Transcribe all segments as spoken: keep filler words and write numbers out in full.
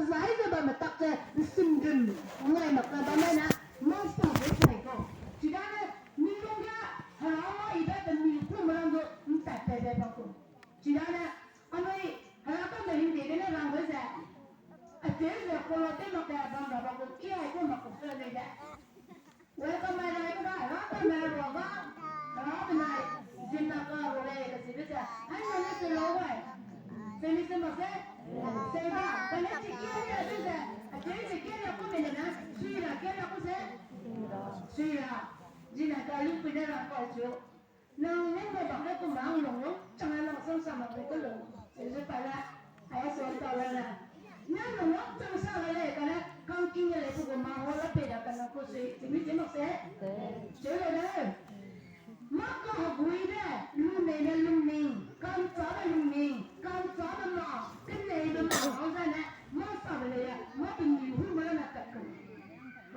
Zai ze bamme tak ze, ’nsimdun, ngai mak ka bam le ne, mâ sa be sai kau. Chidane, mi lung ge, hera mâ i be pe mi kum rang du, ’ntat pe be bam kau. Chidane, anui, hera ka me hingde gene rang be ze, acheu ze kolo tew mak ke bam ra bam kau, ki ai kau mak kau su lei de. Welcome mai rai kau da, hera ka me rua ga, hera benai, zimna ka rua lei kachibe ze, ai na ne se lau gai. Se mi se mak se, se da, kane chi kia ria du ze, acheu ze kia ria ku me ne, sui ra kia ria ku se, sui ra, zina ka lungpui ne rang kau chu. Nang ne me bak ge kum hang lung lung, chang a lang sam sa mak be ku lung, se ze pa la, ai se ta la la. Nang lung lung chang sa la lei kane, kangking ge lei pe gu ma ho la pei ra kane ku sui, chi mi chi mak se. Cheu le de. Mâ kaheguibe, luneibe lungning, ka'nchâbe lungning, ka'nchâbe ma, keneibe ma, hau zane, mâ sabe lei, mâ pe mi hu me la na tat ku.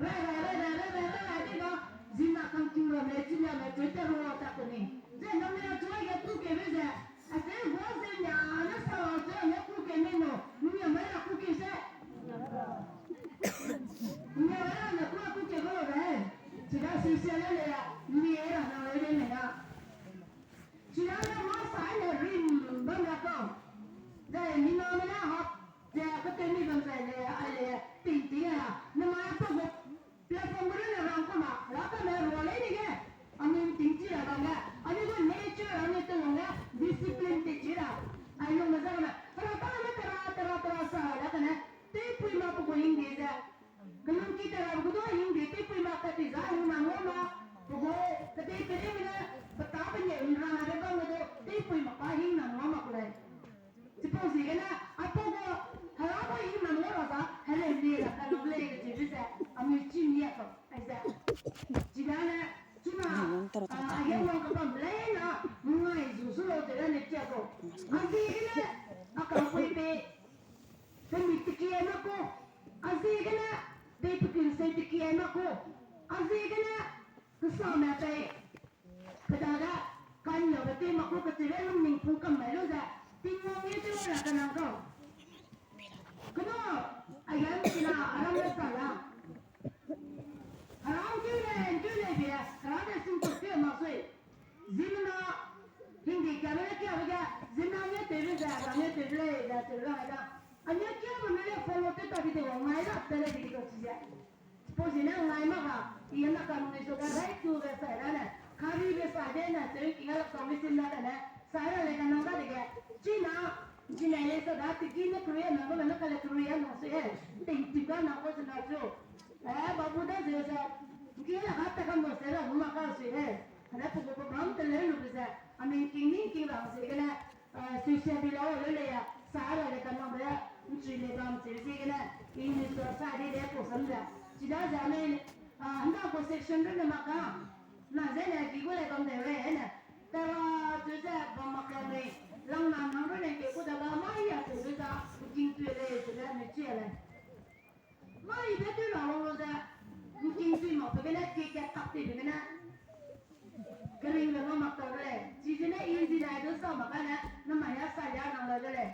Rai, rai, rai, rai, rai, rai, rai, rai, di ga, zina kangking ramme, chiliame, cheu te rua tat ku ni. Ze nang ne a chu ai ge ku kebe ze, a se gua ze nia, ne sa la chu ne ku ke me no, nia me ra ku ke se. Nia me ra ne ku a ku ke ga lo be. Chida si se le le ya, nia ra na le le me na. Chida ne mâ sa ne rim bam ra kau. Zai mi na me ne hap, ze a kete mi bam zai le, ai le, ting ting a. Ne mâ pa gu platform gu ne rang ku ma, ra ka me rua lei ni ge. Anui ting chi ra bam ge. Anui gu nature, anui te wang ge, discipline te chi ra. Ai lung me za me. Hera ta ne tera, tera, tera sa ra kane. Tewpui ma pe gu hingde ze. Kelungki tera gu du hingde tewpui ma kat ti za hing na ngau ma. Pe gu, kedei kedei me ne, pe ta pe ne hing ra na de bam ge du, tewpui ma pa hing na ngau mak lei. Chipau ziegene, aipau gu, hera gu hing na ngau ra za, hereu li ra ka lu lei kachibe ze, anui chi mi a kau, ai ze. Chidane, chuna, a, a ge wang ka bam lei na, ngai zu su lau de ne chia kau. A ziegene, a kangpui pe, pe mi teki ai mak kau. A ziegene, pe pe kin se teki ai mak kau. A ziegene, kesame pei, pe dage, ka'nniabe tew mak kau kachibe lungning pung kam mai lu ze, Tingwang ge tew ra ka nang kau. Kena, a ge ’nkina, a ram le sa la. Hera ’nkeu lei, ’nkeu lei be, hera de singkut keu mak sui. Ziemmena, hingde kiabe le kiabe ge, ziemmena ne tewbe ze, hera ne tewbe lei ze, tewbe lei da. Anui kiabe me le follow tew ta di de wang ngai ra, te le di de kau chi ze. Chipau ziegene ngai mak ga, i na kanung ne su ga right to be sai ra ne, karibe sai de ne, tew'ngking a lak sa mi sim na kane, sai ra lei ka nang dadege, china, zinai lei sa da, teki ne Korea nang ga ne kale Korea nang sui e, ’nting ti ga nang kau sena chu. Eh, babu da ze ze, ’ngking la ga ta kam lu se ra lu mak ka sui e. Kane pe gu pe bam te leu lu be ze, anui ’ngking ni ’ngking ra ziegene, eh, sui sia bi lau leu lei ya, sa ra le kanang be, ’nchui le bam che ziegene, English sa di de pau sam ze. Chida ze anui, ah, handa gu section runne mak ka, na zene ki gu le bam de we ne. Tera chu ze bam mak ka mei, lang na nang runne ke ku da ga mai ya chu ze, ’ngking tui lei chu ze ne chi lei. Mai be tew ra wang lu ze, ’ngking tui mak pe gene, ke kat kap tei pe gene. Keringbe ngau mak tau lei, chizene i zi dai du sa mak kane, namai ya sa ya nang la de lei.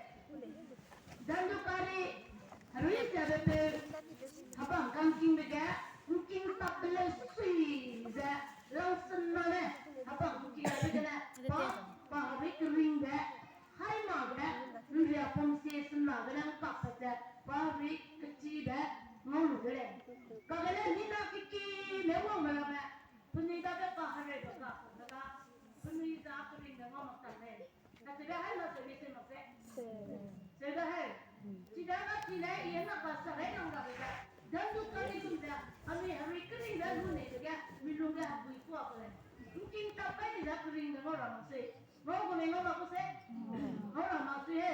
Dandukari, herui siabe peu, hebang kangkingbe ge, ’ngking tak pe leu sui ze, langsen na le, hebang ’ngking be gene, pa, pa herui keringbe, hai mak ge, ’nria pum sie sena gene ’ngkak pat ze, pa herui kechibe, ngau lu de lei. Kagene mina kekime wangme ramme, penui dage pa hereibe ga, ga, penui za keringbe ngau mak ta lei. Kacheube hai mak seube se mak se. Seube hai. Chidaga chi lei, i na pa sa rei nang rabe ze. Dandukari gum ze, anui herui keringbe lu neibe ge, mi lungge hegui kuâ ku lei. ’Ngking tak kai di ze keringbe ngau ra mak sui. Ngau gu mei ngau mak ku se. Ngau ra mak sui he.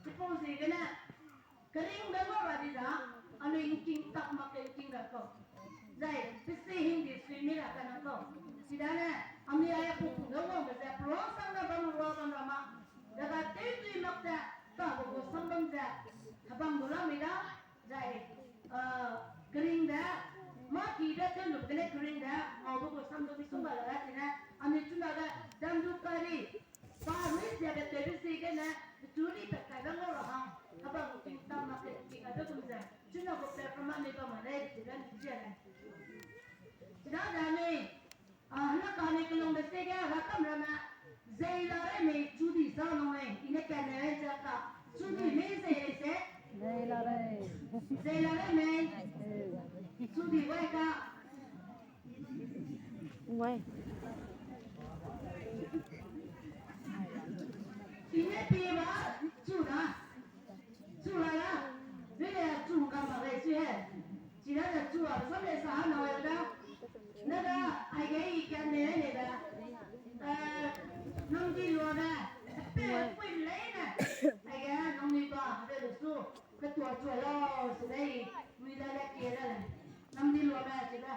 Chipau ziegene. Keringbe ngau ra di za, anui ’ngking tak mak ke ’ngking ra kau. Zai, pese hingdi sui mi ra ka nang kau. Chidane, anui aia pupung ge wangbe ze, peruangsang ne bam rua bam ra mak. Daga tew tui mak ze, kabe gu sam bam ze, hebang gu lamui da, zai, eh, keringbe, mâ kibe tew lup gene keringbe, ngaube gu sam du misongga la ra chine, anui chunage, dandukari, pa herui siabe tewbe ziegene, pechu ripat kaibe ngau ra hang, hebang gu tingtam mak ke tingkaibe gum ze, Chida da mei, a, hna ka mei kelung de se ge, ra kam ra me, zei la rei mei, chu di sa nung mei, i ne kan ne rei cha ka, chu di mei zei rei se? Zei la rei. Zei la rei mei? Chu di wai ka. Wai. I ne pi ba, chu da. Chu la la, bile chu ka ma rei chu he. Chida da chu a, sam le sa ha na da. Na da, ai ge i kan ne ne da. Eh, nang di lua da. Pe pui lei ne. Ai ge nang ni ba, de lu su. Ka tua chu lo, su lei. Mui da le ke da le. Nang di lua da, chida.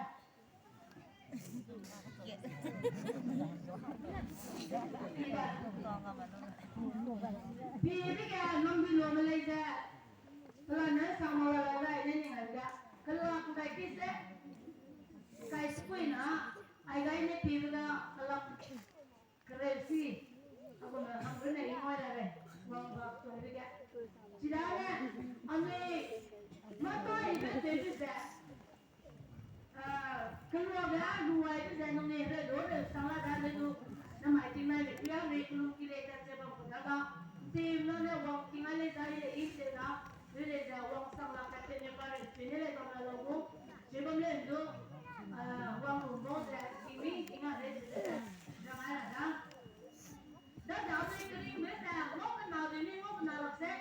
Pi ri ga nang di lo me lei ze. Kala ne sa ma la la ne ning ga. Kala ku bai ki se. Kai sui na. Ai gai ne pi ri ga kala. Kereusi, a gu me hang rune i ngoi la rei, wang ba tong rei ge. Chida ne, anui, ma toi be te be ze, a, kelua be a luai be ze nung ne re lo re sang la da le lu, na mai ting mai le pia re lu ki le ta ze ba ku da ga, tim no ne wang ting a le za le i se na, le le ze wang sang la ka te ne ba re, te ne le ba na lo gu, ze bam le lu, a, wang lu mo ze, ting mi ting a re ze, ze, ze mai la da. Da da dui keringbe ze, ngau kena dui ni ngau kena lak se.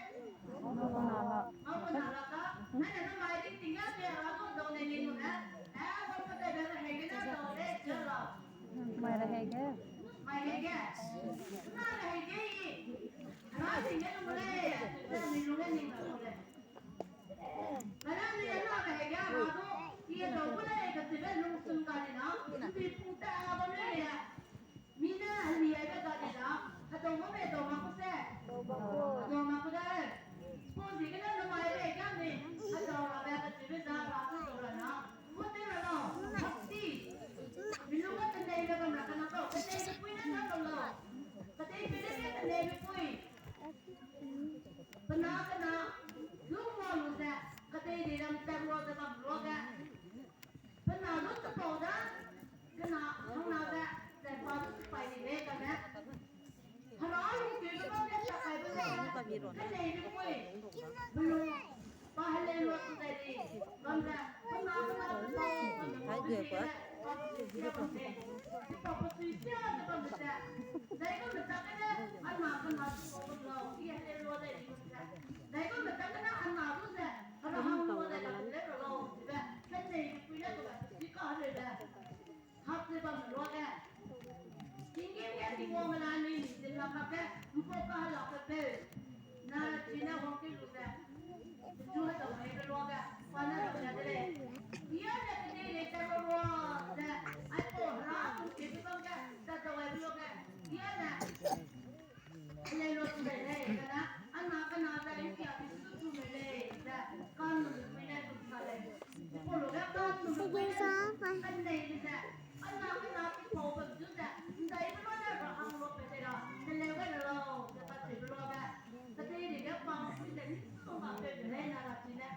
Ngau kena lak. Ngau kena lak ka. Nai ne na mai ding ting ga ze ra du dau ne ni nu ne. Eh, ngau kena de ra hei ge na dau de, ze la. Mai ra hei ge. Mai hei ge. Na ra hei ge i. Ra ting ge lu le. Ze ni lu le ni lu le. Kane ni na ra hei ge ra du. I dau gu le ka ti be lung sun ka ni na. Ti pu ta ba le. Mi ne heli ai be ga di da, hedau gu me dau mak ku se. Hedau mak ku da. Sponge gene na mai be ga ni, hedau ra be ga ti be za ra ku dau ra na. Ku te ra lau, hakti. Mi lu ga tenei be bam ra ka na kau, tenei be pui ne na kau lau. Ketei pe ne ke tenei be pui. Pe na ke na, lu ngua lu ze, ketei di ram ta lua ze bam lua ge. Pe na du chipau da, kena hangna ze, zai pa du chipai di lei kane. Hera lungkeu ge bam le takai be le, kenei be pui, belung, pa helei lua tu zai di, bam ze, kena kena chipau, kena chipau, kena chipau, kena chipau, kena chipau, zai gu me tak kene, hana kena chipau bam lau, i helei lua zai di bam ze, zai gu me tak kene hana du ze, hera hang lua zai di bam le ra lau, zibe, kenei be pui le tu ba, zi ka helei le. Hap ze bam lua ge. Tinggîm ge Tingwang me na anui mi zin la kak ge, mpau kahelak pe peu. Na chi ne wangkeu lu ze. Pechu hedau mei pe lua ge, pa ne dau ne de lei. Ia ne kedei lei tat lua lua ze, aipau hera lungkeu pe bam ge, tat dau ai pe lua ge. Ia ne. Helei lua tu lei lei, kane, ana kena ze, i kia bi su tu lei lei, ze, kan lu mi ne tu sa lei. Chipau lu ge kan lu mi ne tu sa lei ze, ana kena chipau bam zu ze, ndai be lua ne ra hang lua pe ze ra, helei ge ra lau, ze pa chi be lua ge. Kedei lei ge pa si ze, ni su ma pe de lei na ra chi ne.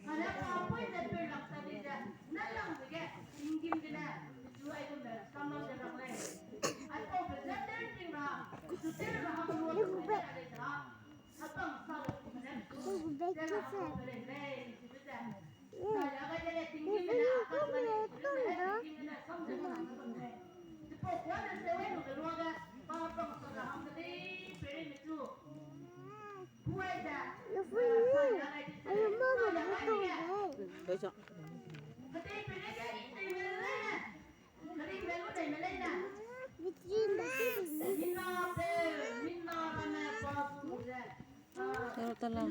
Kane pa pui ze peu lak ta di ze, na lang ze ge, tinggîm gene, pechu aigum be, sam lau ze rang lei. Aipau be ze tew ting ra, pechu tew ra hang lua lu ze ra lei ze ra. Hapang sa lu ku ne, pechu tew ra hang lua pe lei lei, pechu ze. Sa ya ga de lei tinggîm gene, hapang ga lei, pechu ze tinggîm gene, sam ze ra hang lua lei. Chipau kuâ ne se wei lu ge lua ge, pa hapang sa ra hang de lei, pe rei me chu. Tara tala.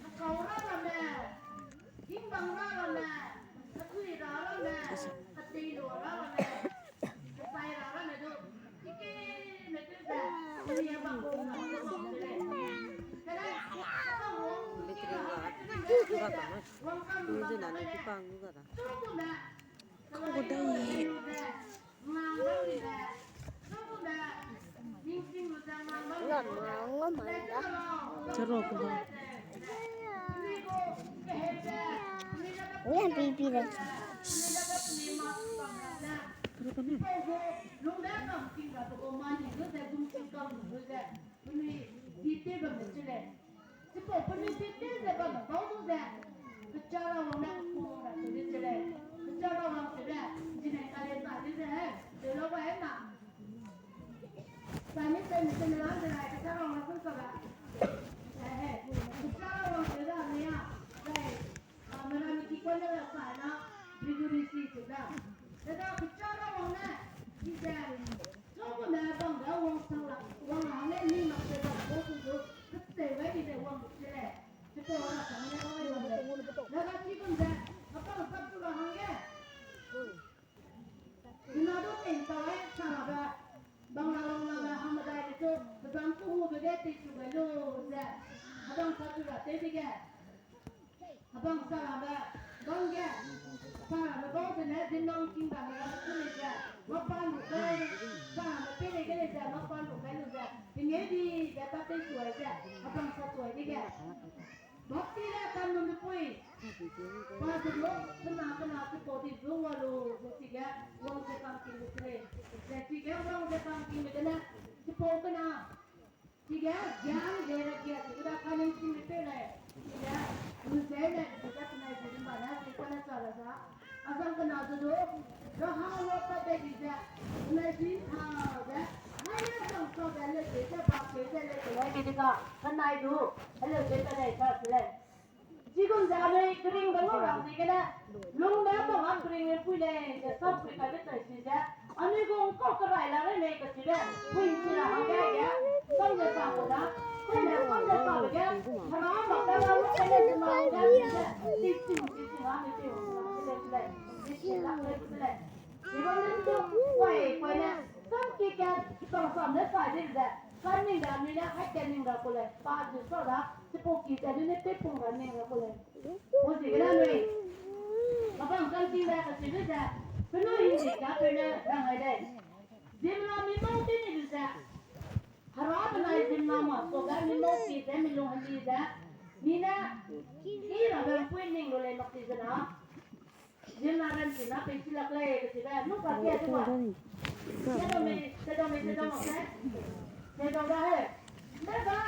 Hekau ra ramme, hingbang ra ramme, hekui ra ramme, hetei lua ra ramme, hesai ra ramme du, kekeme tew ze, kemia bam gu na, kebam ze lei. Kane, kebam gu, kekeme tew ze, wangkam bam ze lei. Chu gu me, Kau gu dai. Charo ko da. Nya pipi da. Charo ko ne. Penui dite bam de chile. Chipau penui dite ze bam bau du ze. Kechara wang ne kechara wang se de chile. Kechara wang se de. Zinai kale sa de ze he. Ze lo ba he na. Sani se ni se ne la ze rai kechara wang ne kun sa ba. He he. Kechara wang se da ne ya. Rai. A, mera mi ki kwan ne la sa na. Biduri si se da. Ze da kechara wang ne. Ki ze. Chau gu ne bang da wang sang la, wang la ne ni mak se bang bo su du, kete gai di de wang bu se le. Chipau ra sang ne wang wang le. Laga chi bam ze, apa sa tu ra hangge. Ina du tei ta wai sa la ba. Bang la wang la la hang medai de chu, bang tu hu be ge tei chu gai lu ze. Abang sa tu ra tei de ge. Abang sarabe, bang ge, sarabe bau zene, zinlang king rabe rabe kune ze, mapa lu kai, sarabe pele gene ze, mapa lu kai lu ze, tingedi ge ta tei tuai ze, abang sa tuai dege. Bapti le kan num de pui, pa ze lu, kena kena chipau di zu wa lu, ze chige, wang ze kang king lu kele, ze chige wang ze kang king lu kele, chipau kena, Chige, giang, gere, gia, chige da kaning ching le pe lei. Chige, lu zei lei, chige da penai ching ba na, chige da sa la za. Azang kena zu du, raha lo pa de di ze, penai ching ta ze, hai ya zang sa ze le ze, ze ba ze, ze le ze, le ze ga, penai du, hello ze penai sa ze le. Chigum ze anui kering de ngau ra ziegene, lungbe bam a kering le pui lei, ze sapui kaibe chai si ze, anui gu ngkau kerai la rei lei kachibe, pui nchi ra hangge ge, sam ze sa gu da, pui le sam ze sa be ge, hera mak da la lu kene ze ma ge, ze, ti ching, ti ching a, mi ti hung sa, ti le, ti le, ti ching la, ti le, ti le. Iba ne tu, kuai, kuai ne, sam ki ke, sam sam ne sai de ze, kan ning da mi ne, hai ke ning da ku lei, pa zu sa da, chipau ki ze, lu ne pe pung ra ning da ku lei. Pu zi gene nui. Mabang kan ting da ka chi lu ze. Penui hing zi ka pe ne rang ai dei. Zimna mi mau te ni lu ze. Hera benai zimna ma so ga mi mau ki ze mi lung heli ze. Mi ne. I ra ben pui ning lu lei mak ti ze na. Zimna ben ti na pe chi lak lei ka chi be. Nu ka kia tu wa. Te dau mei, te dau mei, te dau mei. Te dau da he. Te ba.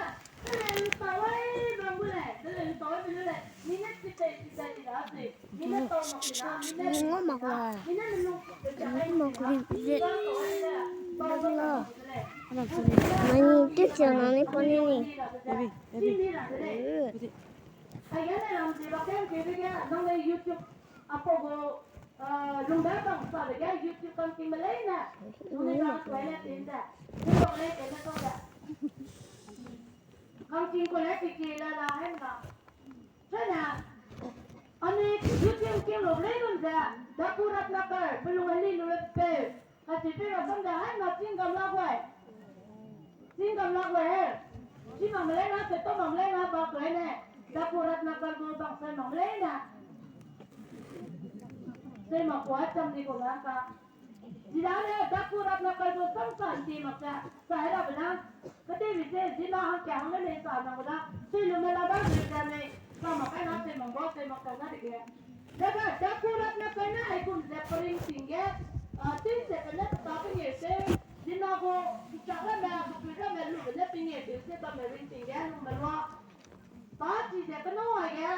Ning ngau mak la. Ning ngau mak li ze. Mani tip sia na ni pa ni ni. Abi, abi. Abi. Aige ne ram ze ba kem ke be ge, nang le YouTube apo go, eh, lungbe bang sa be ge YouTube kan ting me lei ne. Nang le bang sa le tin ze. Ni lo le ke ne to de. Kan ting ko le ke ke la la he na. Chana, anui YouTube kem lo le bang ze, Daku Ratnakar, pelung ali lu le pe. Kachi pe ra sam da hai na ching gam la guai. Ching gam la guai he. Chi mam le na, se to mam le na, ba guai ne. Daku Ratnakar gu bang sai mam le na. Sai ma kua cham di gu la ka. Zidane Daku Ratnakar gu sam sa ti mak sa. Sa he ra bena. Kate mi se zina hang kia hang le sa na gu la. Sui lu me la da me sa ne. Sa ma kai na se mang bo se ma kai na de ge. Daga, Daku Ratnakar ne aigum ze peringting ge, a, tui ze kane peta pengeu tew, zina gu, chak ramme, kepui ramme lu kane pengeu tew ze bamme ringting ge, lungme lua. Pa chi ze kena aige,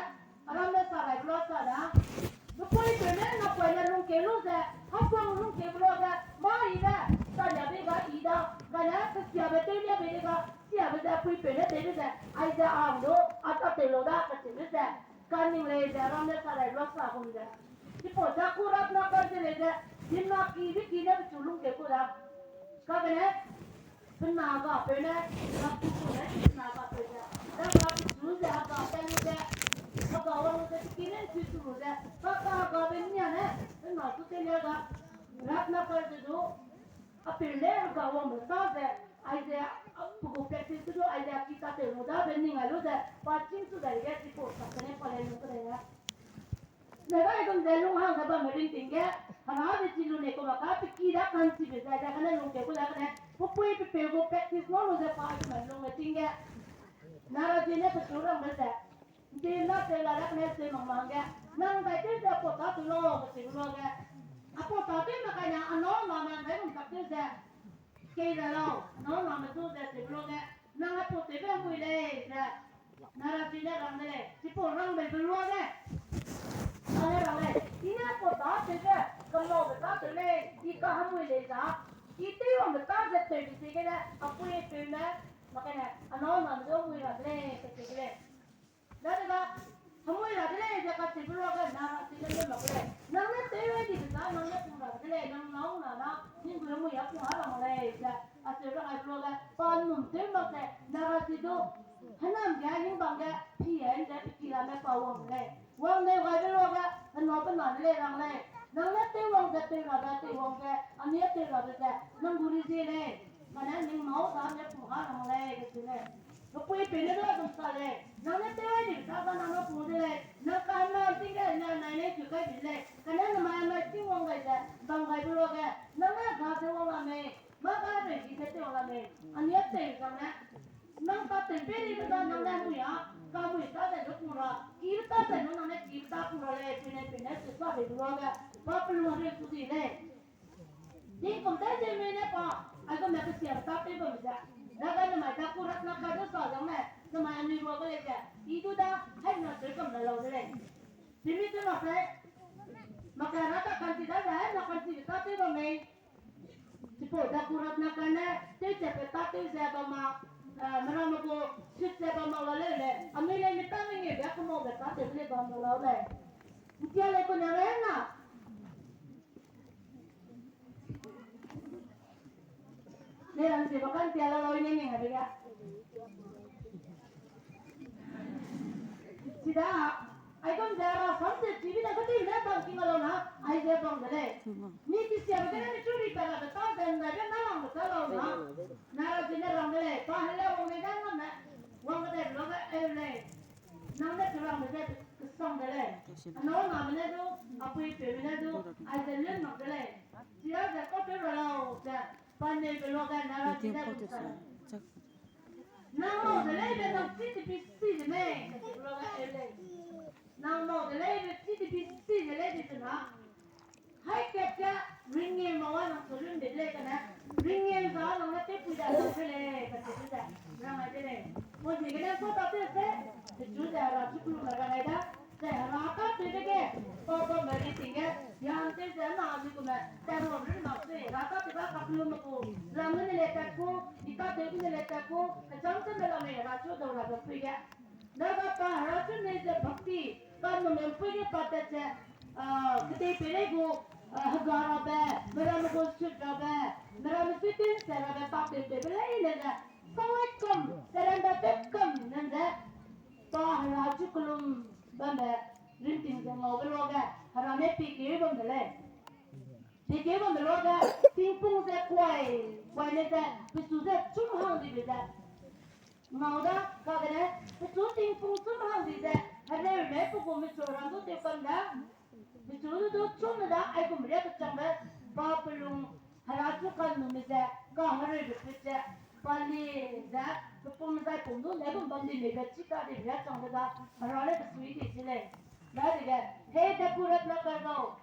aram ne sa rai lua sa da. Kepui peu ne, napoine lungkeu lu ze, hapang lungkeu lu ze, ma i be, sa lia be ga i da, kane, kesiabe tew lia be de ga, siabe ze, pui peu ne tew be ze, aize a lu, a ta tew lu da, kacheu be ze. Kaning lei ze, ram ne sa rai lua sa gum ze. Chipau Daku Ratnakar ze lei ze, zimna ki bi ki ne pechu lungkeu ku da. Kagene, pena ga peu ne, ga ku ku ne, pena ga peu ze. Da ga pechu ze, ga pe lu ze. Ga wang ze, ki ne chu chu lu ze. Ka ka ga be nia ne, pena chu te lia ga. Ratnakar ze du, a peu ne, ga wang me sa ze. Aize, a, pe gu practice du, aize, a ki ta tew lu da, be ning ai lu ze. Pa ching chu da ge, chipau sa kene pa lei lu ku de ya. Ze gai gum ze lung hang ze bamme ringting ge, hera ze chi lu ne ku ma ka, pe ki da kan chi be ze, ze kane lungkeu ku da kane, Pepui pepeu gu practice ngau lu ze pa aigume lungme ting ge. Nara zi ne pechu rangbe ze. Nti na se la lak ne se mang mang ge. Nang dai tew ze pau ta tew lau, kacheu lu ge. A pau ta tew mak kai na, a nâu ma nang dai gum tak tew ze. Kei ra lau, a nâu ma me du ze cheu lu ge. Nang a pau tewbe mui lei ze. Nara zi ne rang de lei, chipau rangbe be lu ge. Nang ne rang lei, i ne pau ta tew ze, kelaube ta tew lei, i ka hemui lei za. I tew wangbe ta ze tewbe ziegene, a pui peu ne, mak kai ne, a nâu ma me du mui ra de lei, kacheu de lei. Dadege, hemui ra de lei ze kacheu be lu ge, nara zi ne lun mak lei. Nang ne tew ai dibe za, nang ne pung ra de lei, nang nâu na na, ning gu hemui a pung a ra mak lei ze, acheu ra ai be lu ge, pa num tew mak ze, nara zi du, hênam ge, hingbang ge, pi ai ze, pe ki ra ne pa wang de lei. Wang ne gai be lu ge, hena pe na de lei rang lei. Nang ne tew wang ze, tew rabe, tew wang ze, anui tew rabe ze, nang gu rezie lei. Kane ning nâu za ne pung a ra mak lei, kacheu lei. Pepui peu ne du a dum sa lei. Nang ne tew ai dibe za ga nang ne pung de lei. Nang ka na ting ge na nai lei chu kai bi lei. Kane namai anai ting wang gai ze, bam gai be lu ge. Nang ne ga ze wang la mei. Mâ ga rei di ze tew wang la mei. Anui tew zang ne. Nang ka tew pei di be za nang ne mui a. Ka mui ta ze lu pung ra. Ki ta ze lu nang ne ki ta pung ra lei. Pui ne pui ne su sa de lu ge. Pa pelung rei ku di lei. Tingkum tew ze mei ne pa, aigume kesiabe tâtew bam ze. Dadege namai Thakur Ratnakar du sa zangme, namai anui ruage lei ze, i du da, haina seu kam la lau de lei. Chimi chu mak sai, mak kai ra ta kanchi da ze, haina kanchibe tâtew bam mei. Chipau Thakur Ratnakar ne, tewchatbe tâtew ze bam ma, eh, meramme gu sut ze bam mak la leu lei, anui lei mi ta mengeu ge kemaube tâtew de lei bam la lau lei. Ntia lei kune re na. Ne rang se ba kan tia la loi ne ning a de ga. Sida, aigum ze rasam ze chibi da kati ne bam king a lau na, ai ze bam de lei. Ni kesiabe gene mi chu ri pa la de ta ze ndai be na lang de ta lau na. Nara zi ne rang de lei, pa hele wang lei da ngam ne. Wang de lu ge eu lei. Nang ne chu rang de ze kesang de lei. Anâu name ne du, a pui peu me ne du, ai ze lun mak de lei. Chia ze kau tew ra lau ze, pa neu be lu ge nara zi ne rang sa lei. Nang mau de lei be nang chi tebi si de mei, ze lu ge eu lei. Nang mau de lei be chi tebi si de lei de na. Hai kat ge, ringeu ma wa nang su lun de lei kane. Ringeu za nang ne tewpui da lu de lei, kacheu de ze, rang ai de lei. Pau ziegene kau tâtew se, pechu ze hera chu kelum rang ai da. Zai hera tâtewbe ge, pau bambe ri ting ge, yan tew ze na mi gume, tat ru ri mak se, hera tâtewbe kakellum gu, lam gene le tat ku, i tâtew gene le tat ku, kecham chame lam mei hera chu dau rabe pui ge. Daga pa hera chu nei ze bhakti, pa nume mpui ge pa tat ze, kedei peirei gu, hega rabe, meramme gu sut rabe, meramme sui tew se rabe tâtewbe be leine ze, sangwai kam, serenda tew kam nen ze, pa hera chu kelum bambe, ringting ze ngaube luage, hera ne pikeu bam de lei. Pikeu bam de luage, tingpung ze kuai, kuai ne ze, pechu ze chum hang dibe ze. Ngau da, kagene, pechu tingpung chum hang di ze, hereu ne pe gu mechu ram du tew kam da. Pechu du du chum da, aigum ria kechangbe, pa pelung, hera chu kanume ze, kahereube put ze, pa li ze, pepum zai pum du, ne gum bam di lebe, chi ka dibe ria chang de da, hera ne pesui di chi lei. Dadege, hei Thakur Ratnakar gau.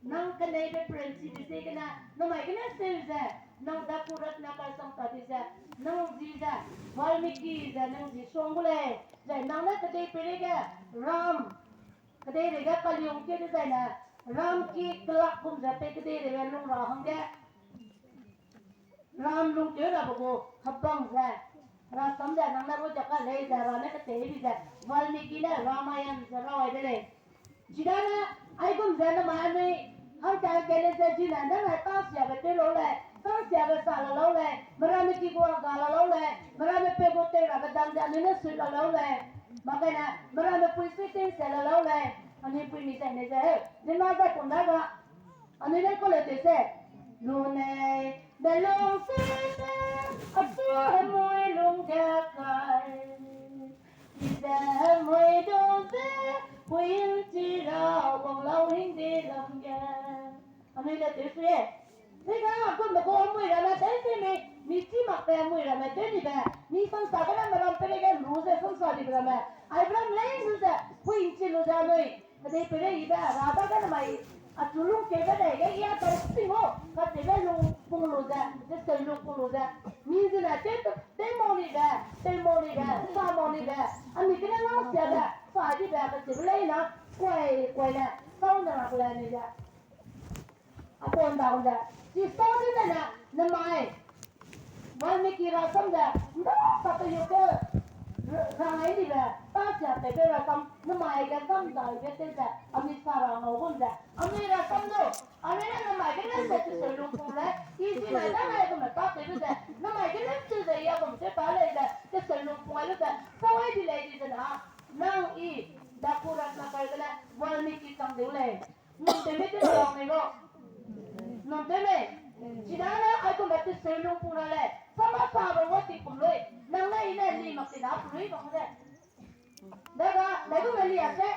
Nang keneibe peranchibe ziegene, namai gene seu ze, nang Thakur Ratnakar sang ta di ze, nang zi ze, Valmiki ze, nang zi suang gu lei, zai nang ne kedei peirei ge, ram, kedeireige kaliung keu dezaine, ram ki kelak gum ze pei kedeireige lung ra hangge, ram lungkeu rabe gu hebang ze, rasam ze nang ne ru ja ka lei ze, ra ne ketei bi ze, Valmiki ne Ramayan ze ra ai de lei. Chidane, aigum ze namai anui, hangkat kene ze zine, nang ne tâsiabe tew lau lei, tâsiabe sa la lau lei, meramme ki gu ga la lau lei, meramme peu gu tew rabe dam ze anui ne sui la lau lei. Makane, meramme pui sui tew se la lau lei, anui pui mi ze ne ze, zina ze kum da ga, anui ne kau le tew se, lu nei, belong se se, a su hemui lung ge kai. Ize hemui du ze, puin chi ra wang lau hing di lam ge. Anui le tew sui e. Ziga kum be gu hemui ramme tew sui mei. Mi chi mak pe mui ramme tew ni be, mi samsa gene meram pere ge lu ze samsa di be ramme. Ai bram lei lu ze, pui nchi lu ze anui. Kedei pere i be, ra da gene mai, a chu lung ke be dei, ge ia tau sing o, ka te be lung pung lu ze, de se lung pung lu ze. Mi zene tew, tew mau ni be, tew mau ni be, sa mau ni be. Ami kene ngau sia be, sa di be, ka te be lei na, kuai, kuai ne, sau ne ra ku le ni be. Apon da ze, chi sau di be ne, nemai. Valmiki rasam ze, nda sa pe yu ke, rangai di be, ta sia pe be rasam, nemai ge sam da ge te ze, ami sa ra ngau gum ze, ami rasam du, ami ne nemai ge ne se te se lung pung le, i chi mai da ngai gum ta pe lu ze, nemai ge ne se ze ia gum te ta lei ze, te se lung pung ai lu ze, sau ai di lei di ze na, nang i, Daku Ratnakar gene, Valmiki chang deu lei. Nang tew mei tew ra lang nei lo. Nang tew mei. Chidane aigumbe teseu lung pung ra lei. Sama sa bam wa tingkum lui. Nang ne i ne li mak ti na pelui bam de. Daga, daigumbe li a se.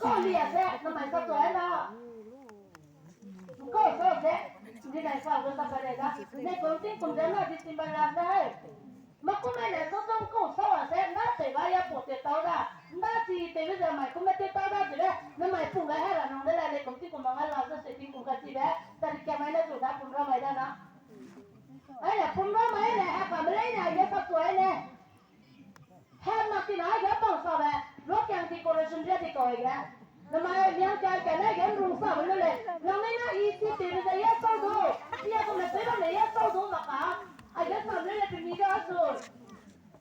Kau li a se, namai sa tuai na. Kau sa se, di nai sa gu sa pa de da. Ne kum tingkum de na December la se. Makum mai ne sâu sâu kau sau a se, nda tei ga ya pau te tau da. Nda chi tei be ze mai kum me te tau da chi be, ne mai pung ga he ra nang de la le kum ti kum ma nga la ze se tingkum ka chi be, ta ri kia mai ne zu da pum ra mai da na. Ai ne pum ra mai ne, a ka me lei ne, ya sa tuai ne. He ma ti na ya pau sa be, lo kiang decoration dia di kau ge. Namai miang kai kai ne ge rung sa be le. Nang ne na i ti te be ya sau du. Ti ya ko me pe ba me ya sau du ma ka. A ya sa le le pe mi ga su.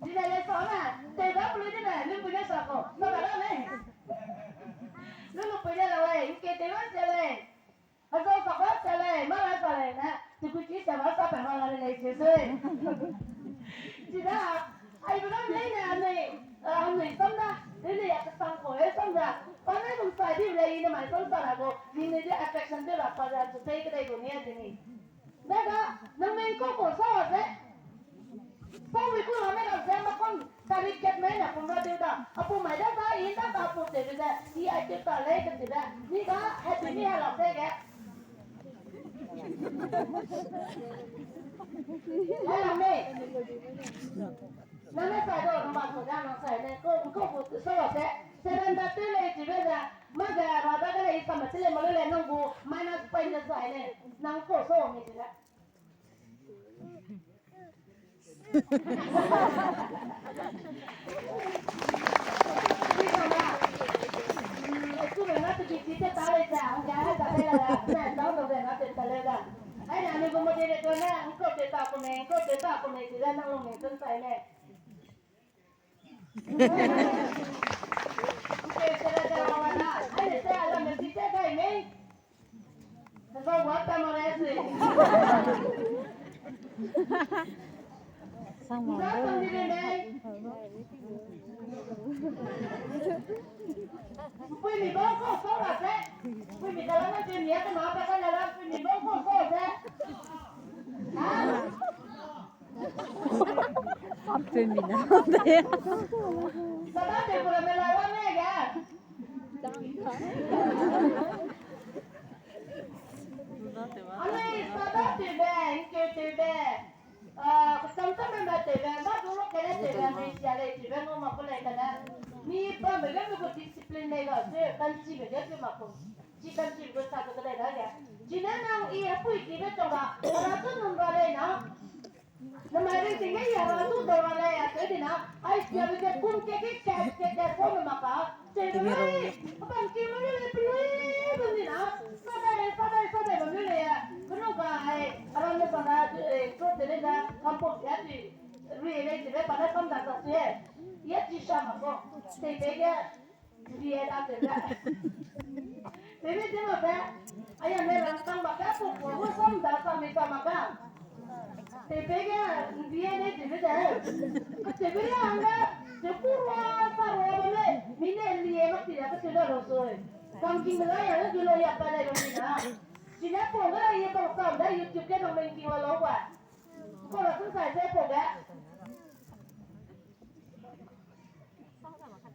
Di le le sa na. Te ba pe le di le, lu pe le sa ko. Sa ba la le. Lu lu pe le la le. Ke te ba se le. A zau sa ba se le. Ma la sa le na. Ti ku chi sa ba sa pe ma la le le se se. Chi da. Ai bu lam lei ne anui, a, anui sam da, lei lei a kesang ko, e sam da. Pa ne gum sai di lei ne mai sam sa la ko, ni ne de affection de la pa da chu pei kedei ko ni a de ni. Daga, nang meng ko ko sa wa se. Sa wi ku la me la se ma kon, ta ri ket me na pum ra de da. A pum mai da sa, i da ta pum de de. I ai te ta lei ke de da. Ni da, happy ni ha la se ge. Hello, me. Nang ne sai do, nang ba ko da, nang sai ne. Ko, ko, ko, so se. Seven da te le ti be da. Ma ga ra da ga le i sa ma ti le mo le nang gu minus point da sai ne. Nang ko so me ti le. Puimi bau kau sau ra se. Puimi da la na puimi a kena pa ka la la puimi bau kau sau se. Ha? Puimi na. Sada te pura me la la me ga. Anui sada tewbe, nkeu tewbe, ah, kecham cham ramme tewbe, mâ du lu kene tewbe, anui sia lei tewbe ngau mak ku lei kane. Mi bambe ge mi gu discipline lei ga se, kanchibe ge se mak ku. Chi kanchibe gu sa ke kedei da ge. Chine nang i hepui kibe chang ga, ara chu num ra lei na. Namai ring ting ge ya ra du dau ra lei, a teu di na, ai sia be ze kum ke ke ke ke ke phone mak ka, teu ra lei, a bam ki ma lei, pelui bam di na, sa dai, sa dai, sa dai bam lei, kenu ka ai, a ram ne sa na, eh, ko te le na, kampung ya di, ri lei, di le, pa na kam da sa se, ya chi sa mak ko, tei tei ge, N B A da tewbe. Tewbe tew mak be. Aya ne rangkâng mak be, pau pau gu sam da sa mi sa mak be. Tewbe ge N B A ne tewbe de. Tewbe le hangge, tewbe rua sa rua bam le. Mi ne N B A mak ti da ka tew da lo sui. Kangking de la ya, ne du lo ya pa le lo ni na. Chine pau ge la ye bang sam da YouTube ge nang mengking la lo wa. Ko la sung sai se pau ge.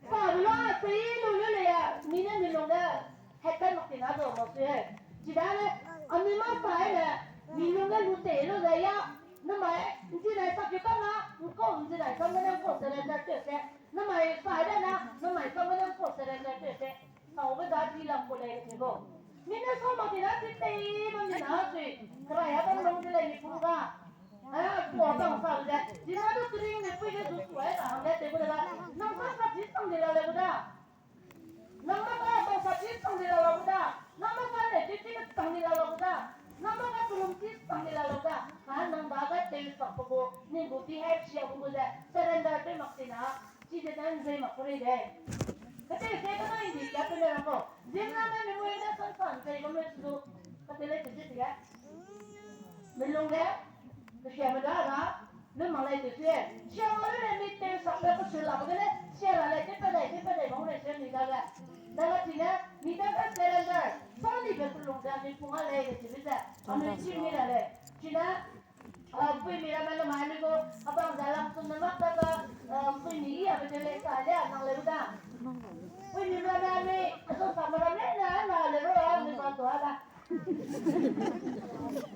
Sa lu a, sei lu lu le ya, mi ne mi lung ne, hetan mak ti na du mak sui. Chidane, Anui ma sai le, mi lung ge lu te lu ze ya, namai, nzinai sak yu kang na, nkau nzinai kang gene nkau surrender te se, namai sai le na, namai kang gene nkau surrender te se, sau be da di lam ko le se go. Mi ne sau ma di na di te, ba mi na sui, krai ya bam lung di le mi pung ga. Eh, pua bang sa le, di na du kering ne pui ge du sua e na, hang le te gu de ba, nang sa sa di sang di la le gu da. Nang ma ka bang sa chi sang di la lau da. Nang ma ka le chi chi sang di la lau da. Nang ma ka tulum chi sang di la lau da. Ha, nang ba ga te sak pe gu, ning gu di hai sia gu gu ze, surrender te mak ti na, chi de dan zei mak ku rei de. Kate ze ka na indi ya pe le ra ko. Zim na me mi mui de san san zei gu me chu. Kate le chi chi ya. Melung le, kesiame da ra, lun mak lei te sue. Sia ma le mi te sak pe kesu la ba gene, sia ra lei te pe lei, te pe lei, bang lei se mi da le. Da la ti ne, mi da ka surrender, sa ni be pelung da mi pung a lei de ti bi ze. Anui chi mi ra lei. Chi ne, a, pui mi ra me le mai le go, a bang da lang sun ne mak da ka, a, pui mi i a be de lei sa le, nang le da. Pui mi ra me mi, a so sa ma ra me na, na le ro a, mi ba to a da.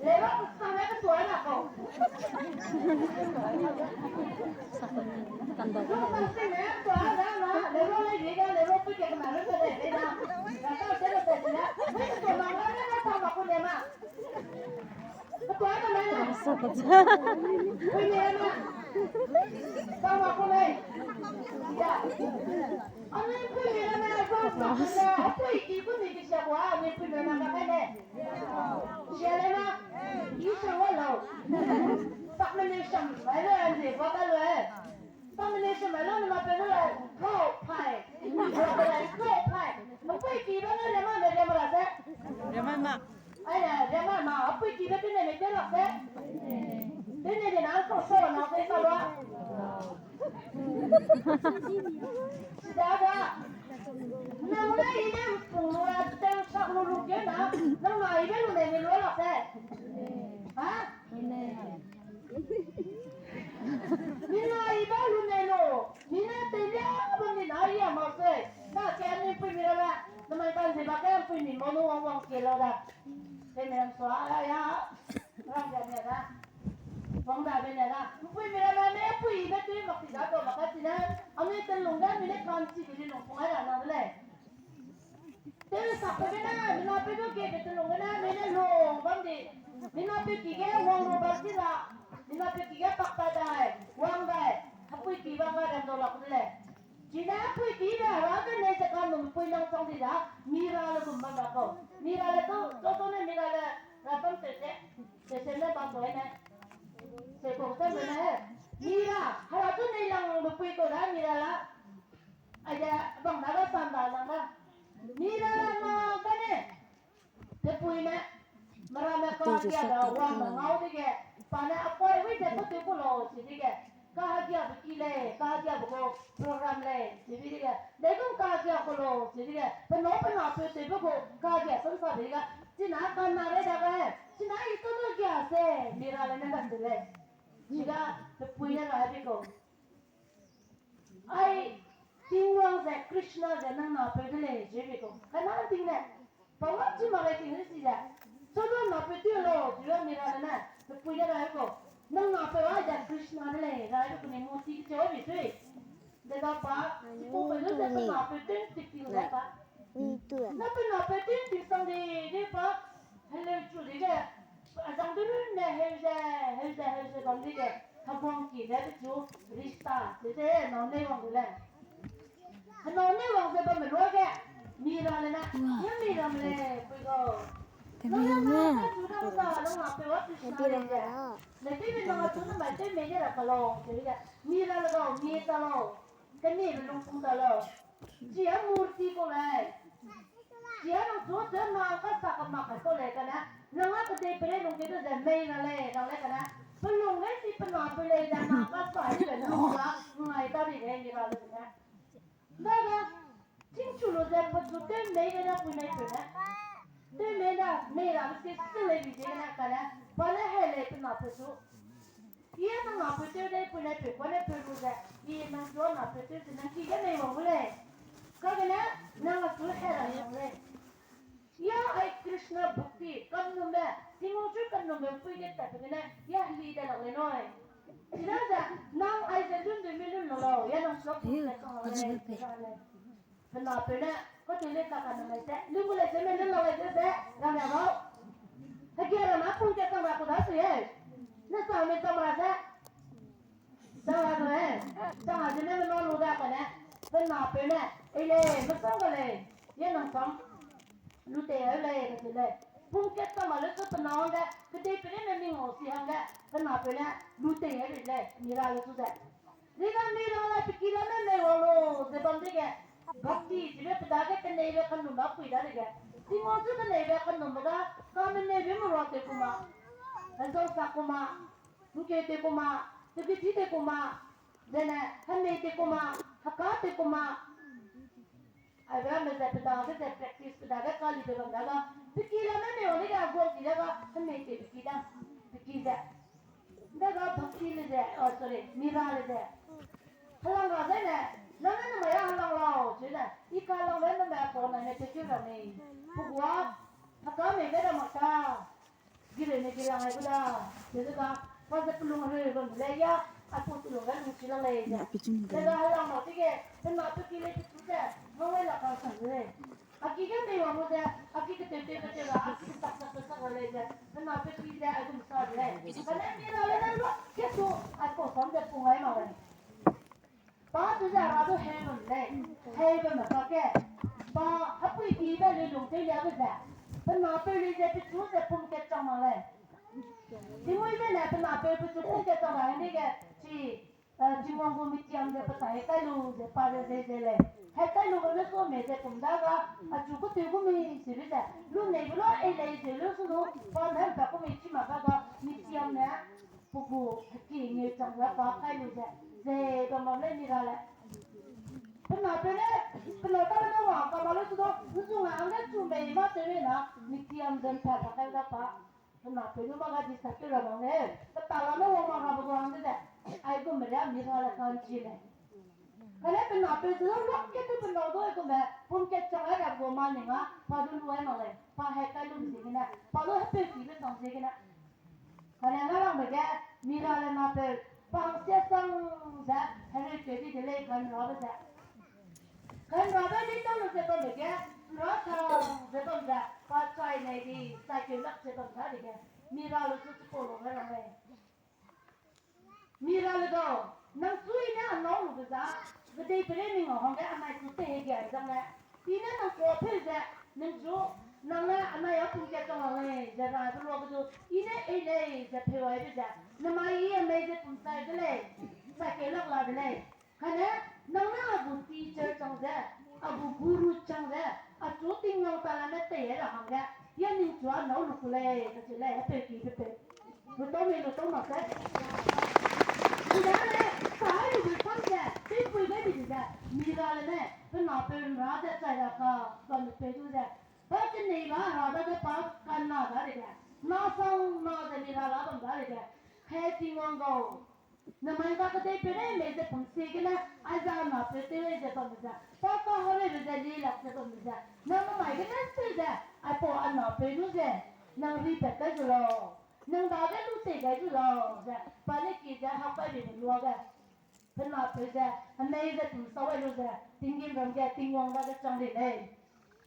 Lero sang le ketua na ko. Lu sang sing ne tua na na, lero le ye ga, lero pui ke na le de de na. Ga ta de de na. Pui ke ma na na ta ma ku ne ma. Ketua na na. Pui ne ma. Ta ma ku ne. Ya. Anui pui ne ma, sa sa ne. Pui ki ku ni ki sia wa, anui pui ne ma ka ne. Sia le na, i sia wa lau. Sak me ne siam, ai le, ai le, wa ka le. Sak me ne siam, ai le, ma pe le, kau pai. Kau pai. Apui ki ba ne le ma, ne le ma la se. Le ma ma. Ai le, le ma ma, apui ki ba ne ne te la se. Te ne ne na, kau sa na, te sa wa. Daga, nang le i ne mpung lu ra, teu sak lu lu ge na, nang na i be lu ne ne lu la se. Ha? Mi na i ba lu ne lu, mi ne te lia ba mi na i a ma se. Na ke mi pui mi ra la, na mai ban ze ba ke pui mi mo nu wang wang ke lo da. Te mi ram sua ya ya. Ram ya ya da. Wang da be ne da. Pui mi ra la ne pui i be tui mak ti da ko mak ka ti na. Anui te lung da mi ne kan ti bi lung pung ai ra na le. Te sak pe gene, mina pe du ge ge te lung gene, mi ne lung bam di. Mina pe ki ge wang lu bam ti la. Mina pe ki ge pak pa dai, wang dai. Apui ki bam ga rem dau lak de le. Chine apui ki be hera ge nei ze ka num pui nang chang di da, mi ra le gum bam ra kau. Mi ra le to, to to ne mi ra le, ra bam te te. Te te ne bam dai ne. Te ko te ne. Mi ra, hera tu nei lang lu pui ko da mi ra la. Aide, bang na ga san da nang ga. Mi ra la ma ga ne. Te pui ne. Mara me ka gia da wang me ngau dege. Pa ne apoi wi ze pa tu ku lo si dege. Ka gia bu ki lei, ka gia bu ko program lei, si dege. De gu ka gia ku lo si dege. Pe no pe na pe te bu ko ka gia san sa dege. China ka na re da ga. China i tu no gia se. Mi ra le ne ga se le. China te pui ne ra de ko. Ai, Tingwang ze Krishna ze nang napeu de lei, ze be ko. Kana ting ne, pa wa chi ma lei ting ne si ze. Sodo napeu ti lo, ti lo mi ra ne, pe pui ne ra ko. Nang napeu ai ze Krishna de lei, ra ko ni mo ti che o bi tui. De ga pa, ti ko pe lu ze pe napeu ting ti ting le pa. Na pe napeu ting ting sang de, de pa. Heleu chu de ge, a zang de lu ne heu ze, heu ze, heu ze bam de ge. Heguang ki le de chu rista, ze ze, nau nei wang de le. Henau nei wang ze bam me lua ge, mi ra le na, ya mi ra me le, pui gau. Nang na, nang na, nang na, nang na, pe wa tu si na le ze. Le te mi nang na tu na mai te me ye ra ka lo, ze le. Mi ra le gau, mi ta lo. Kane me lung pu ta lo. Chia murti ko lei. Chia nang chu ze nang ka sa ka mak ka ko lei kane. Nang a kedei pere lung ke ze mei na lei, nang lei kane. Pe lung lei si pe na pe lei ze nang ka sa i le nang ka ngai ta di lei ni ra le ne. Daga, ching chu lu ze pe chu te mei le na pui mei pe ne. Te mei na, mei ra se se lei bi ze na kane. Pa le he lei pe na pe chu. Ia nang na pe te dei pui lei pe, kane pe lu ze. I nang chu na pe te ze nang ki ge nei wang gu lei. Kagene, nang a chu he ra wang lei. Ya ai Krishna bhakti kanumbe, Tingwang chu kanumbe pui ge tat pe gene, ya heli de lak lei nui. Chida ze, nang ai ze lun de mi lun lo lau, ya nang sua pui ge kang lei, chida lei. Pe na pe ne, ko te le ka ka na mai se, lun gu lei se me lun lo lei se se, rang ya mau. Hege ra na pung ke kang ra ku da se ye. Ne sa me kang ra se. Chang a ne, chang a zene me nau lu da ka ne, pe na pe ne, ei le, me chang ka le, ye nang chang, lu tei ai le, ka te le. Pum kat chang a le chu pe na hangge, kedei pe ne me ming au si hangge, pe na pe ne, lu tei ai le, mi ra le chu ze. Zina mi ra le pe ki la ne me wang lo, ze bam dege, bhakti, zibe pe dage keneibe kanum ba pui da dege. Tingwang chu keneibe kanum ba da, ka me neibe me rua te kuma, hezau sa kuma, Ngkeu te kuma, tebiti te kuma, zene, hemei te kuma, heka te kuma. Aibe me ze pe dage ze practice pe dage kali te bam daga. Peki la me me wali ga guang ki daga, hemei te peki da, peki ze. Daga bhakti le ze, oh, sorry, mira le ze. Helang ra zene, nang ne namai ya helang lau, zene. I ka lang le namai a pau na ne peki ra me. Pugua, heka me ge da maka. Gire ne gire ai gu da, zene da, pa ze pelung hereu bam le ya, a pu pelung ga lung chi la lei ze. Zene da helang ma tige, zene pe ki le pe tu ze, ngau wai la ka sang le. A ki ge mei wang gu ze, a ki ke teu teu ke teu la, a ki ke sak sak ke sak la lei ze, zene pe ki ze ai gum sa le. Zene mi ra le ne lu, ke tu, a ko sam ze pung ai ma le. Pa tu ze ra du heu bam lei, heu bam me pa ke. Pa hapui ki be lui lung tei lia be ze. Pe na peu lui ze pe chu ze pum kat chang mak lei. Tingui ze ne pe na peu pe chu pum kat chang mak lei ge. Chi, eh, Tingwang gu mitiam ze pe tai kai lu ze pa ze ze ze lei. Hai kai lu be ne so me ze pum da ga, a chu ku teu gu mi si be ze. Lu nei bu lo ei lei ze lu su lu, pa ne pa ku mi chi ma ga ga, mitiam ne. Pe gu heki ngeu chang ze pa kai lu ze, ze bam bam lei mi ra le. Pe na peu ne, pe na ta le ne wang ka ma le su do, nzung a hangge chu mei ma tew le na, mi tiam ze mpa pa kai da pa. Pe na peu ne ma ga di sa tew ra bam le, pe ta la ne wang ma ra be gu hangge ze, ai gu me ria mi ra le kan chi le. Kane pe na peu zu lak ke tu pe na doi gu me, pum kat chang ai ra gu ma ning a, pa du lu ai ma lei, pa hai kai lu ziegene, pa du hepeu ki be chang ziegene. Kane na lang be ge, mi ra le na peu, pa hang sia sang ze, hereu peu di de lei kan ra be ze. Kan ra be mi tau lu ze bam be ge, ra tau ze bam ze, pa chai nei di, chai keu lak ze bam da de ge, mi ra lu zu chipau lu me ra lei. Mi ra le dau, nang chu i ne a nâu lu be za, kedei pere ning a hangge a nai chu te he ge zang le. I ne nang kua peu ze, nang chu, nang ne a nai a pum ke chang a lei, ze ra be lua be du, i ne ei lei, ze peu ai be ze, namai i a mei ze pum chai de lei, chai keu lak la de lei. Kane, nang ne a gu teacher chang ze, a gu guru chang ze, a chu Tingwang ta la ne tei ra hangge, ya ning chu a nâu lu ku lei, kacheu lei, hepeu ki be peu. Lu tau mei, lu tau mak se. Chidane, sahai lu be sam ze, tei pui be di ze, mi ra le ne, pe na peu ra ze chai ra ka, ba lu peu du ze, ba kenei ba ra dage pa kan na da de ge, na sang na ze mi ra la bam da de ge, he Tingwang gau. Namai ka kedei pere mei ze pum ziegene, aize a na peu tew lei ze bam ze, pa ka hereu be ze li lak ze bam ze, nang namai gene seu ze, aipau a na peu lu ze, nang ripat kai zu lau, nang dage lu tei gai zu lau ze, pa ne ki ze hap kai be luage. Pe na peu ze, hemei ze pum sau ai lu ze, tinggîmram ge Tingwang dage chang di lei.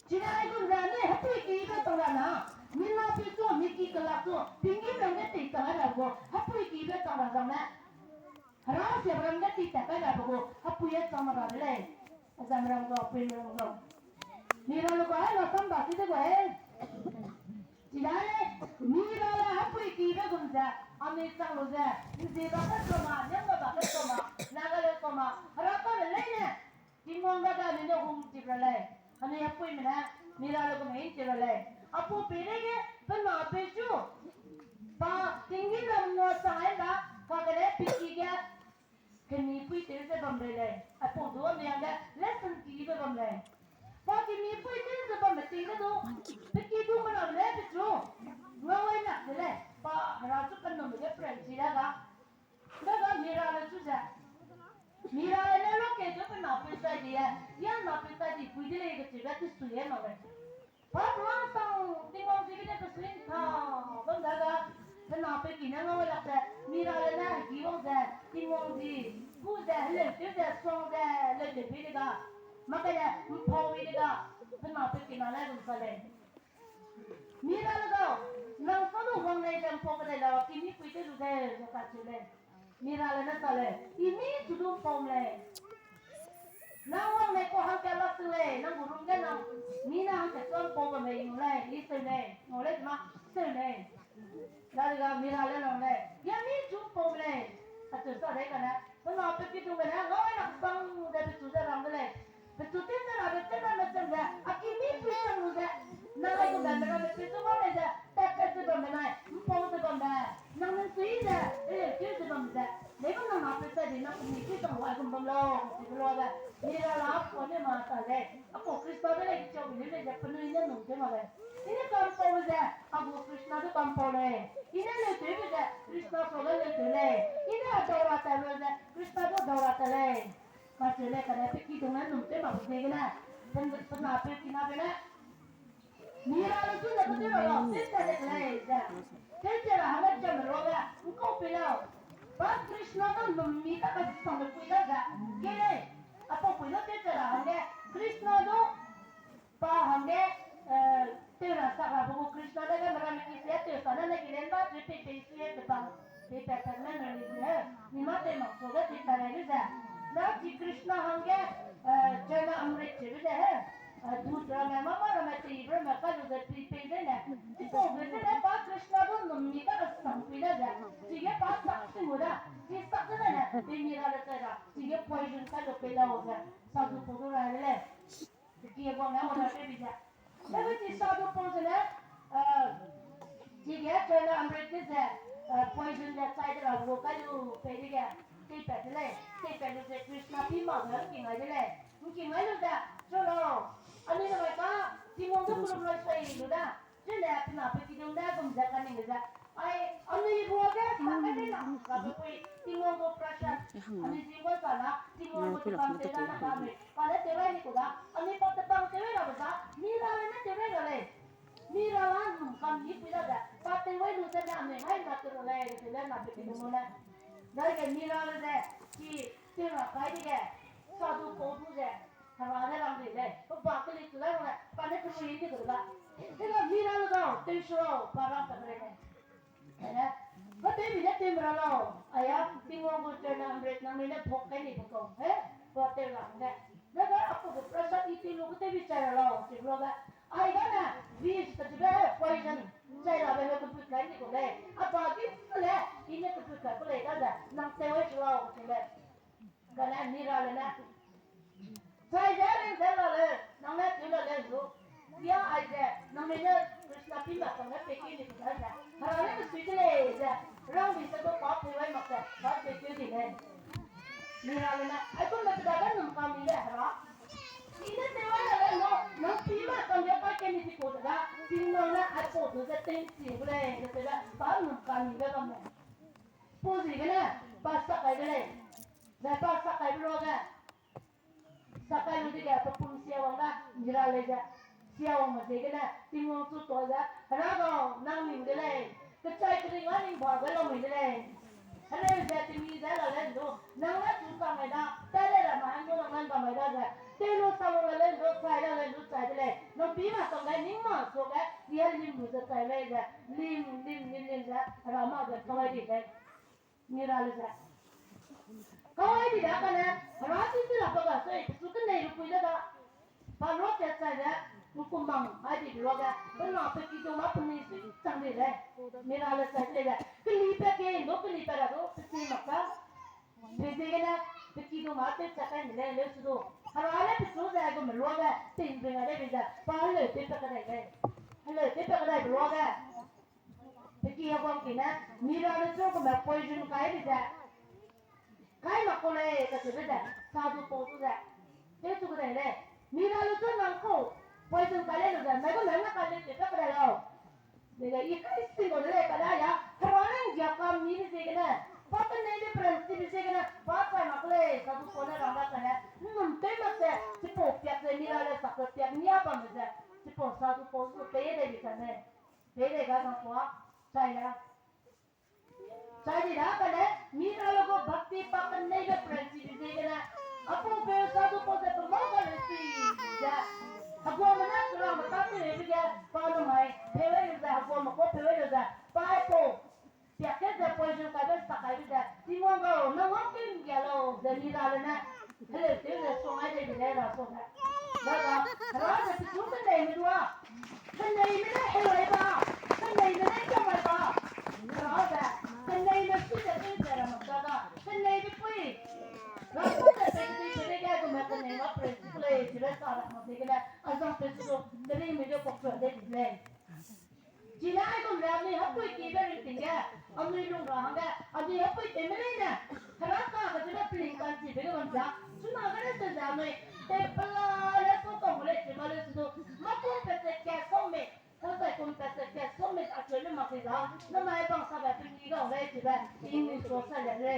Chine aigum ze ne hepui kibe chang ra na, mi na peu chu, mi ki kelak chu, tinggîmram ge tei chang ai ra gu, hepui kibe chang ra zang ne. Hera siabe ram ge tei tat kai ra be gu, hepui e chang ra de lei. Azam ram gu, apui ram gu. Mi ra lu gu ai na sam ba chi de gu e. Chidane, mi ra le hepui kibe gum ze, anui chang lu ze, nzi ba ke soma, niam ba ke soma, na ga le soma, hera ka le lei ne. Tingwang dage anui ne hung chip ra lei. Anui hepuime ne, mi ra le gu mei chip ra lei. Apau peireige, pe na peu chu. Pa, tinggîmram ngua chang ai da, kagene peki ge, kemipui tew ze bam rei lei. Apau du anui hangge, lesson kibe bam lei. Pa kemipui tew ze bamme ting ge du, peki du me ra lei pechu. Ngau ai lak de lei. Pa hera chu kanumbe ge pranchi da ga. Daga mi ra le chu ze. Mi ra le ne luakeu chu pe na peu chai di e. Ya na peu chai di pui de lei kacheube tisui e na lei. Pa tuang sang Tingwang zi gene pe sui ta, bam da ga, pe na pe ki ne ngau lak ze, Mira le ne hegi wang ze, Tingwang zi, gu ze, heleu tew ze, suang ze, leu tew pei de ga, mak kai le, mpau i de ga, pe na pe ki na le gum sa lei. Mira le gau, nang sa lu wang lei ze mpau kedei lau, ki mi pui tew lu ze, ze kacheu lei. Mira le ne sa lei, i mi chu du mpau lei. Nang wang lei kau hangka lak sing lei, nang gu rum ge nang, mi na hangka chuan pau bam lei, i nu lei, i seu lei, ngau lei ma, seu lei. Dariga Mira le nang lei, ya mi chu mpau lei. Acheu sa dei kane, pe na pe ki dung gene, ngau ai nang sang de pe chu ze rang de lei. Pechu tew ze rabe tew ramme chang ze, a ki mi pui chang lu ze, nang ai gu bambe ramme pechu bam lei ze, tat tat ze bambe nai, mpau ze bambe, nang nang sui ze, e, tew ze bam ze, lei bam nang na pe chai di nang mi pui chang lu ai gum bam lau, chi be luage, Mira la apau ne ma ta lei, apau Krista de lei chau bi lei ze, penui ne num tew ma lei. I ne kampau ze, a gu Krista du kampau lei. I ne leu tew be ze, Krista sau le leu tew lei. I ne a dau ra ta lu ze, Krista du dau ra ta lei. Kacheu lei kane pe kidung ne num tew mak ziegene, pe, pe na pe kina gene, Mira le chu ze pe tew ra lau, tew tat lei ze. Tew tat ra hangge cham luage, nkau pei lau. Pa Krishna du num mi ta kasangbe pui da ze. Ke lei, apau pui du tew tat ra hangge, Krishna du pa hangge, eh, tew ra sak ra be gu Krishna dage meramme ki sia tew sa ne ne ki len ba tew pei pei sui e te bang, pei pat pat ne ne li zi he, mi mâ tew mak suage tew tat lei lu ze. Na chi Krishna hangge, eh, China Amrit cheu ze he, eh, dut ramme, mâ mâ ramme, teibe ramme kai lu ze pei pei zene. Chipau ge zene pa Krishna du num mi ta kasangpui da ze. Chige pa sak si mu da. Chi sak zene ne, pei mi ra le chai ra. Chige poison kai lu pei lau ze. Sadhu pau du rai de lei. Ki guang ne order tew bi ze. Lebe chi sadhu pau zene, eh, chige China Amrit ze, eh, poison ze chai de ra gu kai lu pei dege, teipat de lei, teipat lu ze Krishna pi mak ze ngking ai de lei, ngking ai lu ze, chu lau, anui ne mai ka, Tingwang du kelum lai sai lu da, chine pe na pe kidung ne gum ze kaning ze, ai, anui ruage sa kai de na, rabe pui, Tingwang gu prasad, anui zi gu sa na, Tingwang gu tebang tew da na ka mei, pa ne tew rai ni ku da, anui pa tebang tew rai rabe za, Mira le ne tew rai ra lei. Mira la num kam ni pui da ze, pa tew rai lu ze ne anui hai na tew ra lei, tew le na pe kidung ne. Dage Mira le ze, ki tew ra kai dege, sadhu pau du ze, Hera ne rang di lei, pe ba keli tu la rang lei, pa ne kelu i ni ku da. Dega Mira le dau, tew su lau, pa rang ta lei. Ene, pa tew bi ne tew me ra lau, aya, Tingwang gu China Amrit nangnui ne phok kai ni be kau, he, pa tew ra hangge. Dega apau gu prasad i tew lu ke tew bi chai ra lau, chi be luage. Ai gane, vish kachibe poison, chai rabe he keput kai ni ku lei. A pa ki le, i ne keput kai ku lei daze, nang tew ai su lau, chi lei. Gane Mira le ne. Chai ze ring ze la le, nang ne tew la le zu. Sia aize, nangnui ne Krishna pi mak chang ne pe ki ni ku da ze. Hera ne kesui de lei ze, rang di ze du pa tew ai mak ze, pa tew tew di lei. Mira le ne, ai kum ne pe dage num kam mi le Hera. I ne tew ai la le no, nang pi mak chang ge pa ke ni di ku da, Tingwang ne aipau du ze tei chi gu lei, ze tew le, pa num kam mi le bam lei. Pau ziegene, pa sak kai de lei. Zai pa sak kai be luage, sak kai lu dege pe pum sia wang da, Mira lei ze. Sia wang me ziegene, Tingwang chu tuâ ze, Hera gau, nang ning de lei. Kechai kering a ning ba ge lau mei de lei. Heleu ze temi ze la lei ndu, nang ne chu sa mai da, tai lei ra ma hang du nang ne ba mai da ze. Tei lu sa lu la lei ndu, chai la lei ndu, chai de lei. Nang pi ma sang lei, ning ma suage, i a lim lu ze chai lei ze. Lim, lim, lim, lim ze, Hera ma ze kawai di lei. Mira le ze. Kawai di da kane, Hera chi chi la pa ga sui, pechu kenei lu pui le da. Pa luage chai ze, nkumbang ai di luage, pe na pe kidung ma penui sui chang di lei. Mira le chai lei ze, keli pe ke, ndo keli pe ra du, pe chi mak ka. Pe ziegene, pe kidung ma tew chak kai ni lei, leu su du. Hera le pechu ze, gu me luage, ting ring a lei bi ze, pa leu tew pe kedai lei. Heleu tew pe kedai be luage. Pe ki heguang ki ne, Mira le chu gu me poison kai bi ze. Kai mak ku lei, kacheube ze, sadhu pau chu ze. Tew chu kedai lei. Mira le chu nang kau poison kai lei lu ze, me gu me na kai lei tew pe kedai lau. Dege i kai sing gu de lei, kane ya, Hera ne nggia kam mi be ziegene, pa kenei de peren chi be ziegene, pa chai mak ku lei, sadhu pau ne rang ra kane, nnum tew mak ze, chipau piak ze, Mira le sak ze piak nia bam ze, chipau Sadu pau su pei de di kane. Pei de ga sang pua. Chai ya. Chai di da kane, mi ra lo go bhakti pa kan nei be friendship di kane. Apu pe sadu pau de pe mau ga le si. Ja. Hagua mena kura mata pe le bi ga pa no mai. Pe we le za hagua ma ko pe we le za. Pa ko. Piak ke ze poison kai be sak kai be ze, Tingwang gau, nang wang king ge lau, ze mi ra le ne. Heleu tew ze song ai de mi le ra song ne. Daga, ra ze pichu kenei me dua. Kenei me ne helai ba. Kenei me ne kamai ba. Ra ze, kenei me su ze tew ze ra mak daga. Kenei be pui. Ra su ze pe de pe de ge gu me kenei ma pre su le, chi le sa ra mak de ge ne. Azang pe su, kenei me ge kok su de le. Chine aigum le anui hapui ki be ringting ge, anui lung ra hangge, anui hapui tew me leine, Hera ka kacheu be peling kanchibe ge bam za, chuna gene se ze anui, tewpela le su tong le chi ba le su du, makum pe se ka some, ko sai kum pe se ka some, acheu le mak di za, namai bang sa be pe ni ga le chi be, English ko sa le le.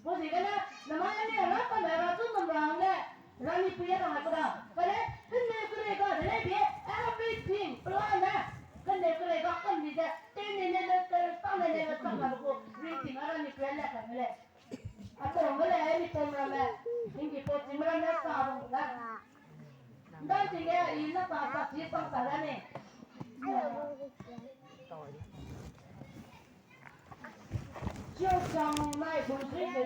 Pau ziegene, namai anui Hera kame ra chu num ra hangge, Hera ni pui a rang ai ku da. Kane, kene kere ga de lei bie, everything, plan ne. Kene kere ga kan di ze, tene ne ne te, sa ne ne ne, sa na ku, ringting a Hera ni pui a le ka me lei. A tong me lei, mi tong ra me. Hingdi pau chim ra me sa bang da. Ndan ting ge, i na sa sa chi sang sa da ni. Chiu chang nai bun sui de.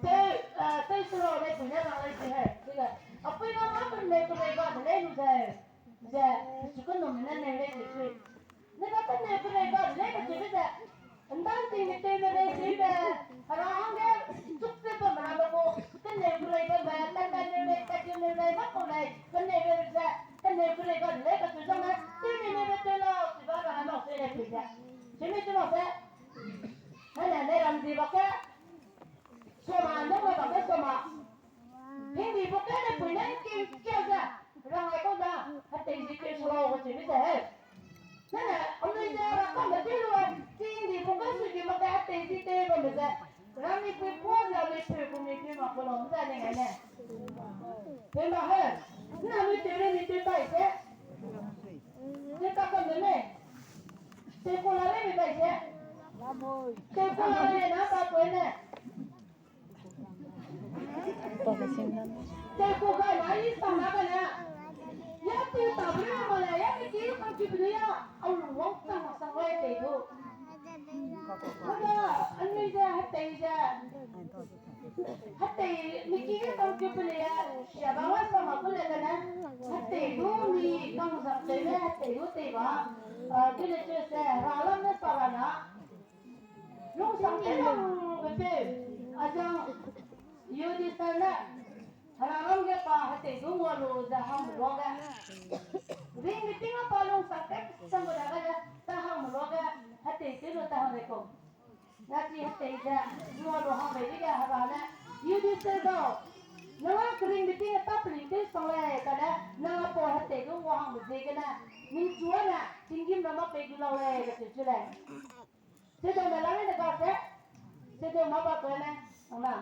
Tei, eh, tei su lau lei, pui ne rang lei chi he. Chi le, apui na ma pen lei, pen lei ga de lei lu ze. Ze, su ke num ne ne lei chi sui. Ne ga pen lei, pen lei ga de lei ka chi be ze. Ndan ting ne tei ne lei chi be. Hera hangge, chuk ze bam ra be ko. Pen lei, pen lei ga be, pen lei ne lei, pen lei ne lei, ma ko lei. Pen lei be ze, pen lei, pen lei ga de lei ka chi zang ne. Tei ne ne be tei lau, chi ba ra lau se lei chi ze. Chi mi chi lau se. Hene ne ram di ba ke. Soma, nang me bam ge soma. Hingdi bu ke ne pui ne king kia ze. Rang ai kau da. Hatei zi ke sua wo chi mi ze he. Nene, anui ze ra kam be tei lu. Hingdi bu ke su ki ma ke hatei zi tei bam ze. Rang ni pui kua ze anui pui gu mi pui ma ko lo ze ne ngai ne. Pui ma he. Na anui tei re ni tei bai se. Tei ta kam de me. Tei ko la re mi bai se. Tei ko la re na ba ko ne. Tei ku gai na i sang na gai na. Ya tei ta bri ma le, ya mi ki kan ki bri ya. Au lu wang sang ma sang wai tei du. Hada, anui ze, hatei ze. Hatei, mi ki kan ki bri ya. Ya ba wa sang ma ku le gai na. Hatei du mi kan zak tei le, hatei du tei ba. Ah, ki le che se, ra lam ne sa ra na. Lungsang tew lang be peu, azang Yudhisthir ne, Hera ram ge pa hatei du ngua lu ze hang me luage. Ring meeting a pa lungsang tew sang gu dage, ta hang me luage, hatei tew lu ta hang lei kau. Na chi hatei ze, ngua lu hang bei dege Hera ne, Yudhisthir gau, nang a ring meeting a ta peling tew sang lei, kane, nang a pau hatei du ngua hang be ziegene, ningchu a ne, tinggîm ram a pei gu lau lei, kacheu chu lei. Chidau me la ne ga se. Chidau ma ba ko ne. Ang na.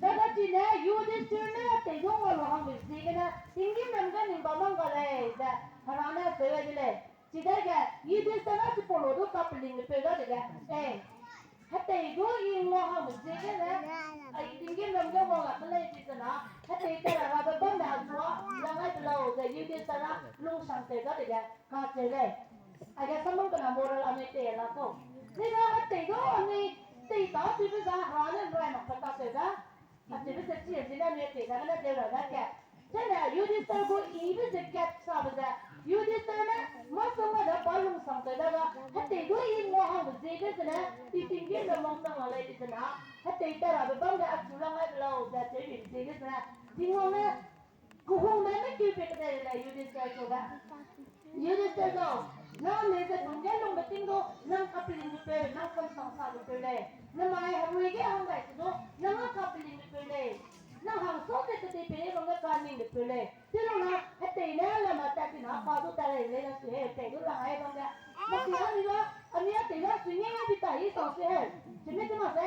Daga chi ne, Yudhisthir ne, tei du ngua lu hang be ziegene, tinggîm ram ge ning ba mang ga lei, ze, Hera ne, seu ai de lei. Chidege, Yudhisthir ne, chipau lu du kapeling le peu da dege. Eh. Hatei du i ngua hang be ziegene, ai tinggîm ram ge ngua ga ke lei chi zena, hatei tei ra rabe bam ne a zua, la ngai be lau, ze Yudhisthir ne, lungsang tew da dege. Kacheu lei. Aige samang kena moral anui tei la kau. Ni da hatei du anui tei ta chibe za Hera ne rai mak pe kacheu da. Achibe ze chi zine anui tei da gene deu ra da ke. Chene Yudhisthir gu ibe ze gap sabe ze. Yudhisthir ne mâ sangga da pa lungsang tew da ga. Hatei du i ngua hang be ziege zene. I tinggîm ram mang sang la lei di zena. Hatei tei rabe bam de achu la ngai be lau ze cheu bi ziege zene. Tingwang ne Kehungme ne keu pe kedei lei Yudhisthir chu da. Yudhisthir gau, nang ne ze tungge lungbe ting du, nang kapeling du peu, nang samsang sa du peu lei. Namai herui ge hang dai se du, nang a kapeling du peu lei. Nang hang sau ze kedei pei bam ge kaning du peu lei. Chi lu na, hetei ne lama tat ti na pa du ta lei lei la su he, hetei du lang ai bam ge. Masi ani la, ani a tei la sui nge nge bi ta i sa su he. Chime chi ma se,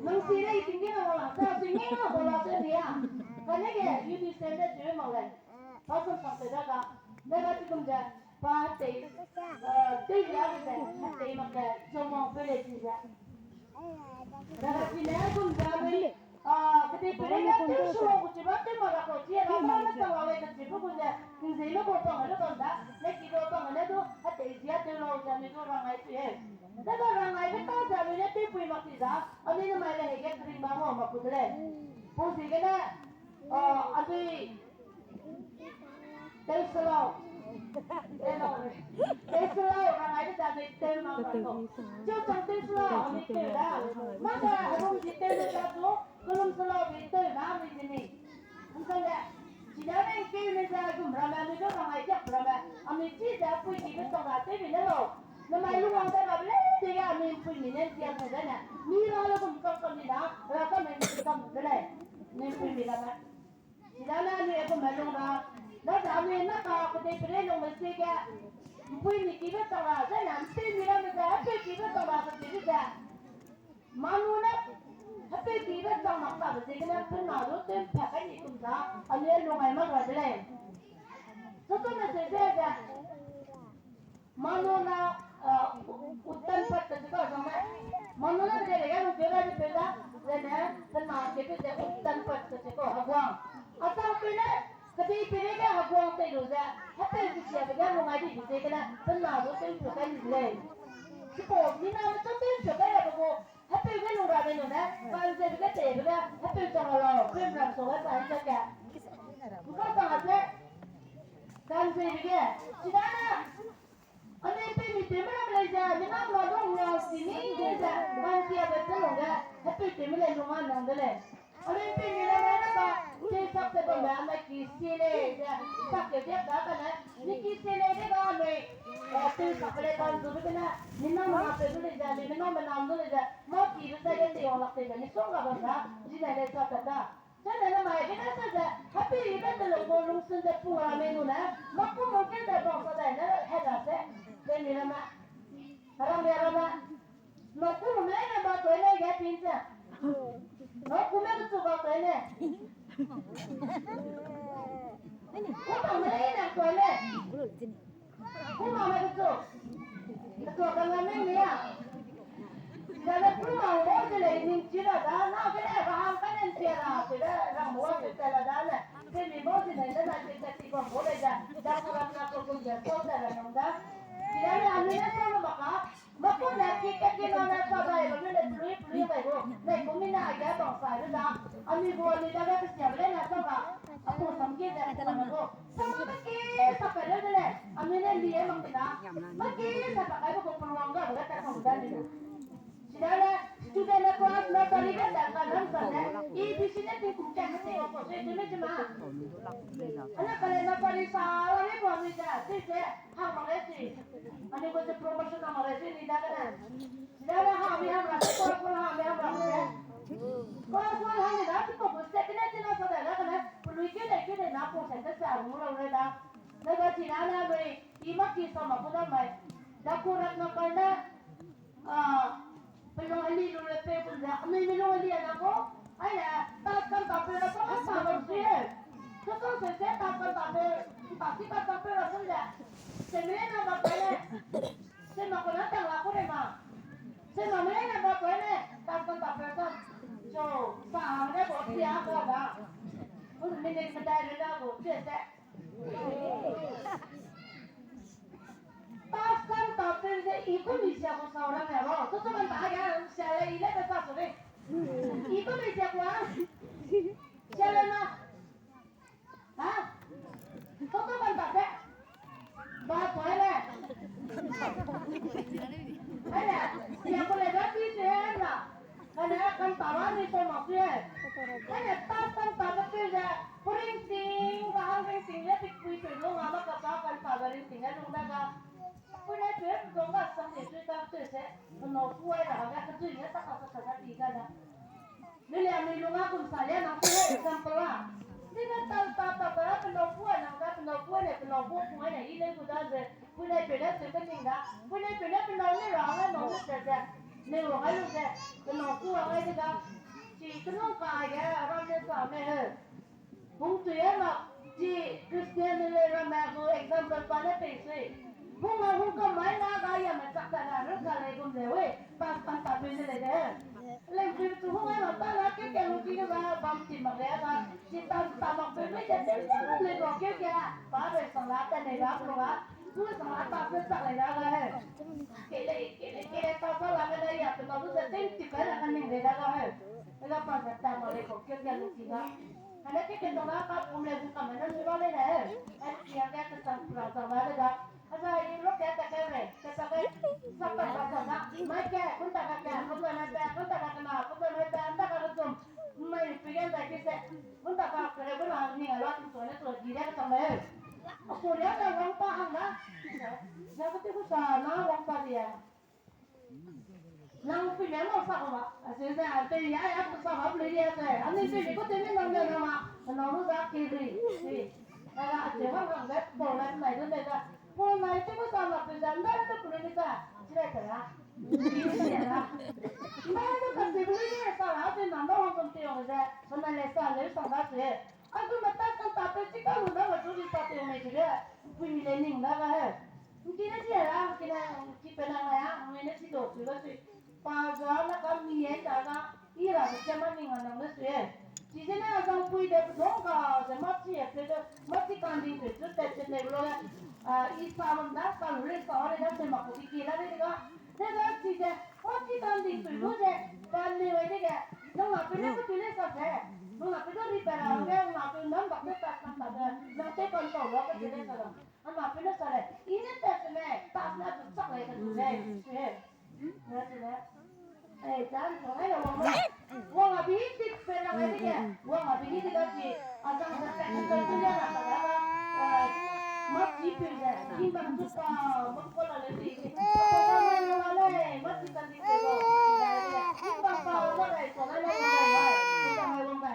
nang si lei ting ge na wala, sa sui nge nge wala se ni a. Kane ge, Yudhisthir ne chime mak lei. Pa samsang tew da ga. Daga chigum ze, pa tei, eh, tei ya ze, tei mak ze, zomang pe le chi ze. Daga chi ne gum ze, mi, ah, kedei pere ya tei su gu chi ba, tei mak ra ko chi, ra ba na ta wa le ka chi bu gu ze, nze le ko pang le ko da, ne ki ko pang le du, a tei zia tei lo ze, mi du rangai chi e. Daga rangai be ta ze, mi ne tei pui mak chi za, a mi ne mai le he ge kring ba mo mak ku de le. Pu zi ge ne, ah, a dui, Tewselo. Tewselo, rangai de dage tew ma ka to. Chiu chang tewselo, ami tew da. Maka, arum di tew da tu, kelum selo, di tew da, ami di ni. Hangkang le, chida ne keu me za gum ramme, ami du rangai jak ramme. Ami chi za pui di be tong ra tew bi ne lo. Namai lu wang da ramme le, de ya, ami pui mi ne tia gu de ne. Mi ra le gum kam kam ni da, ra kam mi kam de le. Mi pui mi ramme. Chidane anui agume lung ra, daze anui na ka kedei pere lungme sie ge, mpui mi kibe chang ra, zene mpui mi ramme ze, hepeu kibe chang ra, kedei ze. Manu ne, hepeu kibe chang mak tabe ziegene, pena du tew mpa kai ni kum za, anui lung ai mak ra de lei. Soto ne se ze ze. Manu na, uh, u-, uttan pat kacheu ka zang ne. Manu na kedei ge lung pei ra de pei da, zene, kena ke pei ze uttan pat kacheu ka heguang. Asang pei ne, kedei pei ne ge heguang tei lu ze, hepeu kesiabe ge lung ai di bi ze kene, kena du tew mpa kai ni lei. Chipau, mina me chu tew mpa kai ra be gu, hepeu ge lung ra de nu ne, kanzebe ge teibe ge, hepeu chang la lau, pemram so ge sa i ze ke. Nka sa ze, kanzebe ge, chidane, Anui pei mi tew me ram lei ze, mi nang la dong nga si ni lei ze, nang tia be te lung ge, hepeu tew me lei lung a nang de lei. Anui pei mi le mai na ba, tei sak te bam be, anai ki si lei ze, sak ke diak da kane, mi ki si lei de ga anui, eh, tei sak be lei kan zu be kene, mi nang ma pe du lei ze, mi, mi nang me nang du lei ze, ma ki be ze ge tei wang lak tei ze, mi song ga bam da, zi ne lei sak te da. Chane namai gene se ze, hepeu ibe telung gu lungsun ze pung ra mei nu ne, makum mungkeu ze bang sa dai ne he ra se, ze mi rame. Rame rame. Makum mei ne ba toi ne ge pin ze. Makum me kechu ba toi ne. Kuma mei ne toi ne. Kuma me kechu. Kechu ka na mei ne ya. Dane kuma mo de lei ning chi ra da, na ke le ba hang ka nen chi ra, chi le rang mo wa chi te la da ne. Chi mi mo chi ne, na chi te chi ko mo le da. Da ku ra na ko kun ja so da la nong da. Chi le anui ne so lo ma ka. Ma ku ne ki ke ki na na sa da, ba ne plui plui bai go. Ne ku mi na ya bang sa da. Anui go anui da ga chi ya le na sa ba. A ku sam ki da na go. Sa ma ke sa pa le de le. Anui ne li e mak da. Ma ke sa pa kai ko pruang ga ga ta ko da ni. Chidane, student ne class nursery ge ta ka nang sa ne, A B C ne tingkum ka ne tingkum ko se tu ne chima. Ana kale nursery sa la ne ko mi ja, se se, ha ma le si. Ani ko se promotion na ma le si ni da ne. Chidane ha mi ha ma se, class one ha mi ha ma se. Class one ha mi da, ti ko ko se ne ti na sa da ne, pului ke ne ke ne na ko se ta sa mu lo ne da. Na ga chidane, i ma ki sa ma ko da mai. Da ko rat na ka ne, Ah, pelung heli lu le pe kun ze, anui mi lung heli a na ko, ai ne, taskan ta pe ra ko, sa lo si e. Ko ko se se taskan ta pe, ta si taskan pe ra sun ze. Se mi le na ba pe le. Se ma ko na tang la ko re ma. Se ma mi le na ba pe le, taskan ta pe ra sun. So, sa hang ne ko si a ko da. Kun mi ne medai le da ko, se se. Taskan ta pe ze i ku mi sia ku sa ra ne ro. Tutu kan ta ya sia le i le ta sa so le. I ku mi sia ku a. Sia le na. Ha? Tutu kan ta pe. Ba ko le. Ai le. Sia ku le ba ti se na. Kane kan ta ra ni to ma pie. Kane ta kan ta ka pie ze, puring ting, ka hang ring ting le pik pui pui lo nga ma ka ta kan ta ka ring ting le lung da ga. Pui ne pie zong ga sang ni tui ta tui se, no pu ai ra ga ka tui ne ta ka ta ka ti ga da. Ni le mi lung a kum sa le na pie example a. Ni ne ta ta ta ka pe no pu ai na ga pe no pu ai ne pe no pu pu ai ne i le gu da ze. Pui nai pei ne seu ke ning da. Pui nai pei ne pe nâu ne ra hangge nâu ne se ze. Neu ra ngai lu ze. Pe nâu ku ra ngai de da. Chi kenung ka ge ram ne sa me he. Hung tui e ma. Chi Christian le ramme gu example pa ne pei sui. Hung a hung ka mai na ga ya me chak ta ga ru ka le gum le we. Pas pan ta pe le de. Lem pi tu hung a na ta na ke ke lu ki ga bam ti mak le ga. Chi ta ta mak pe me ke te le ro ke ke. Ba be sang la ta ne ga ro ga. Tu sang la ta pe chak le ga ga he. Ke le ke le ke le ta sa la ga ya tu ma lu se ten ti pe la ka ning le ga ga he. Ela pa sa ta ma le ko ke ke lu ki ga. Hane ke ke tona ka pum le bu ka me na su ba le ne. Ai ki ya ke ke sang pura sa ba le ga. Asa i lo ke ta ke me, ke ta ke. Sa pa sa sa na. Mai ke, kun ta ka ke, kun ta mai pe, kun ta ka ke na, kun ta mai pe, anda ka ke tum. Mai pi gen ta ke se. Kun ta ka ke le bu na ni a la tu so ne so di le ka ta me. Ko ya ka wang pa hang na. Ya ke te ku sa na wang pa di ya. Nang pui me mau sa ko ma. A se se a te ya ya ko sa ha pui ya se. A ni pui me ko te me nang ne na ma. Nang lu za ki ri. Ri. A ga a te ha nang le ko na nai du ne da. Ko nai te ko sa ma pui za nda te pui ni sa. Chi lai ta ya. Nda te ka te pui ni sa la te nang da wang kon te yong ze. Ko na le sa le sa da se. A gu me ta kan ta pe chi ka lu na ma du ri pa te yong me chi le. Pui mi le ning da ga he. Nki ne chi ra, nki ne, nki pe na na ya, ngi ne chi do sui ga sui. Pa za na ka mi e ta ga, i ra ne che ma ning a nang ne sui e. Chi ze na zang pui de dong ga, ze ma chi e pe de, ma chi kan ding pe zu te che ne lo le. A, i sa mam da, sa lu le sa le da se ma ko ki ki la de ga. Ne da chi ze, ma chi kan ding pe lu ze, pa ne we de ge, nang na pe ne ko tu le sa ze. Nang na pe do ri pe ra, nang na pe nan bak de ta kan ta de, nang te kan tau lo ke che le sa da. Ama pene sale, ine ta seme, ta sna tu chak le ka tu le, se. Na sene. Ai, dan so ai wang ma. Wang a bi ti pe na ai de. Wang a bi ni de ga ti. A jang sa pe ni ka tu ya na ka la. Ma ti pe de. Kin bang tu pa, bang ko la le ti. Ko ma le, ma ti kan di pe lo. Kin bang pa la le, so la le, wang ba.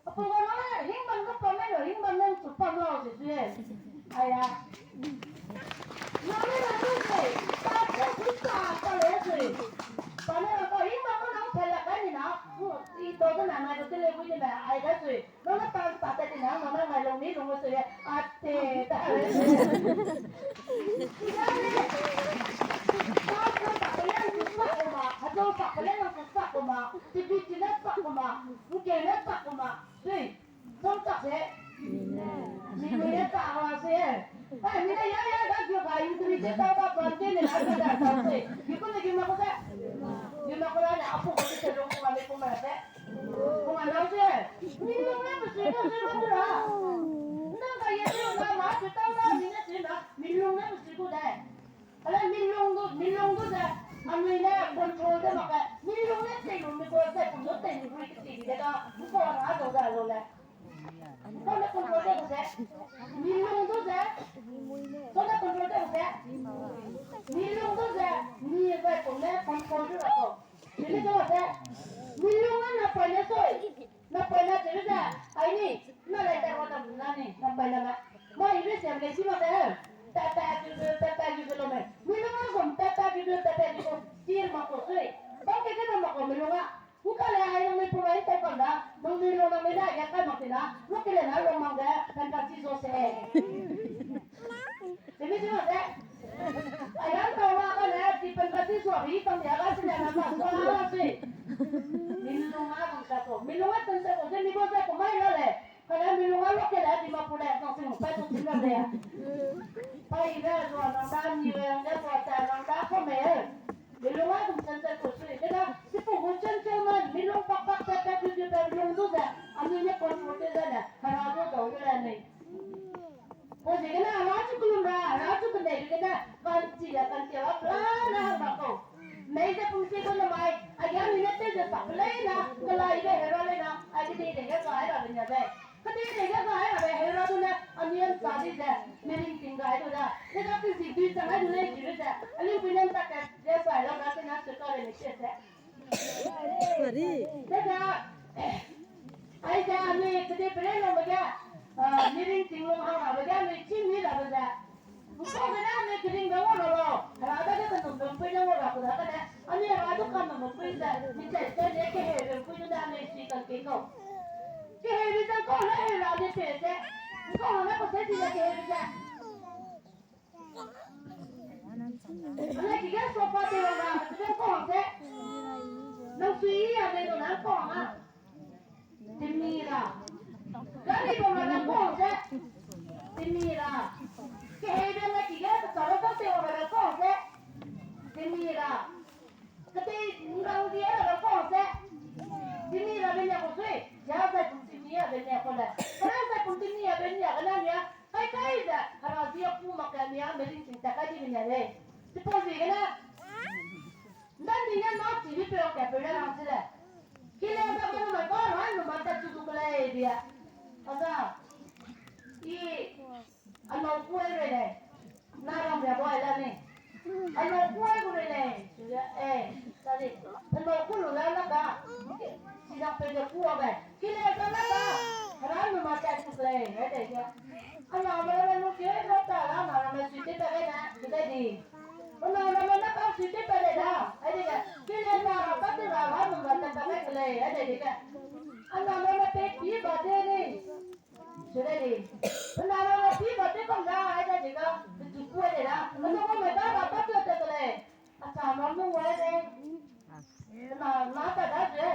Apu ga na hingbam ga pa me lo, hingbam nang chu pa lo ze zue. Aya. Na me na zue, pa se chu pa pa le zue. Pa me na pa hingbam ga nang pa la ka ni na. I to ga na na zue le wi ni me, ai da zue. Nang na pa pa te ni na, nang na mai long ni long zue. Ate ta. Ina ne. Pa sa pa le nang chu pa ko ma, ha zo pa le nang chu pa ko ma, ti bi ti le pa ko ma, nge le pa ko ma. Dui, song tak se. Ni ni ne ta wa se. Ai, ni ne ya ya da ju ga yu tu ni te ta ta ban te ne la ta ta ta se. Yu ko ne yu ma ko se. Yu ma ko la ne apu ko se long ko ma le ko ma se. Ko ma la se. Ni ni ne bu se ko se ma ko la. Na ga ye ni ma ma se ta la ni ne se na. Ni ni ne bu se ko dai. Ale milung du, milung du ze, anui ne control de mak ge, milung ne tei lu mi ko ze, kum du tei lu rui ke ti de ga, bu ko ra do da lo le. Bu ko ne control de ze, milung du ze, so ne control de ze, milung du ze, mi ze kum ne control de ra ko. Ni de ze, milung ne na pa ne soi. Na pa na chebe ze, ai ni, na lai ta ro na na ni, na pa na na. Ma ibe se le si ma de. Ta ta ju ju, ta ta ju ju lo me. Mi lo ma gum, ta ta ju ju, ta ta ju ju. Sir ma ko sui. Ba ke ke ma ko mi lo ma. Ku ka le ai na me pu ai ta ka na. Nang mi lo na me da ya ka ma ke na. Lo ke le na lo ma de, kan ka si zo se. Temi temi de. Ai, ram tau ma ka ne, ti pen ka ti sua bi tang ya ga si ne na ma sua si. Milung a bang sa ko, milung a ten sa ko, je mi bo sa ko mai la le. Ka ne milung a lo ke le, di ma pu le, tang si mo, pa tu si na le. Pa i le, zua nang da, ni le, nang da, zua ta, nang da, ko me. Milung a bang ten sa ko si, ke na, si pu hu chen chen ma, milung pak pak sa, pa tu tu pa milung du sa, a mi ne kon pu te sa ne, ka na du dau le ne. Ko ziegene hera chu kelum ra, hera chu keneibe gene, ka'nchi le ka'nchi ra plan na hang ra kau. Mei ze pumsie gu namai, a ge anui ne tew ze sak lei na, kelaibe hera lei na, a kedei dei ge gai ra benia ze. Kedei dei ge gai ra be hera du ne, anui ’nsa di ze, mi ringting gai du da. Ze da kezikdui chang gai du lei chibe ze, a lingpui ne ’ntak ke, ze sai lau ra se na sukare ne sie ze. Aize anui kede pere lungbe ge, ah, miring ting lung hang rabe ge anui chî mi rabe ze. Nko gene anui kering be ngau ra lau, hera dage kenum be mpui ne ngau ra ku da kane, anui hera du kanum be mpui ze, mi chai chai ne keheu be mpui du ne anui sui kang ke kau. Keheu bi ze nko ne heu ra de pe ze, nko ne ko se si ze keheu bi ze. Ana ki ge sofa te wang ra, te wang kau hang se. Nang sui i a mei du nang kau hang a. Temi ra. Gari bam ra nang kau hang se. Temi ra. Kehei bam na ki ge kechara kau te wang ra kau hang se. Temi ra. Ketei ngang di a ra kau hang se. Temi ra be nia kau sui. Ya zai pum temi a be nia kau le. Kena zai pum temi a be nia kena nia. Kai kai ze, hera zi a pu mak ke mi a meringting ta kai di mi ne lei. Chipau ziegene, ndan di ne na chibi pe rak ke pe le nang chi le. Kile za ba numai ba ra numai ta chu du ke lei bia. Aza, i, anau ku ai rei lei. Na ram ria ba ai la ni. Anau ku ai gu rei lei. Chu le, eh, ta di. Anau ku lu la na ka. Chi zang pe de ku a be. Kile za na ka. Hera numai ta chu ke lei, ai dei ge. Ana meramme nu ke na ta la, ana meramme sui te ta gai na, kedai di. Ana meramme na ka sui te ta le da, ai dege. Kile na ra ta te ra, ra nu ra ta ta gai ke lei, ai dege. Ana meramme pe pi ba te ni. Kedai di. Ana meramme pi ba te bam da, ai dege. Pechu ku ai de da. Ana meramme da ra ta te ta ke lei. Acha ma mu wai de. Na, na ta da ze.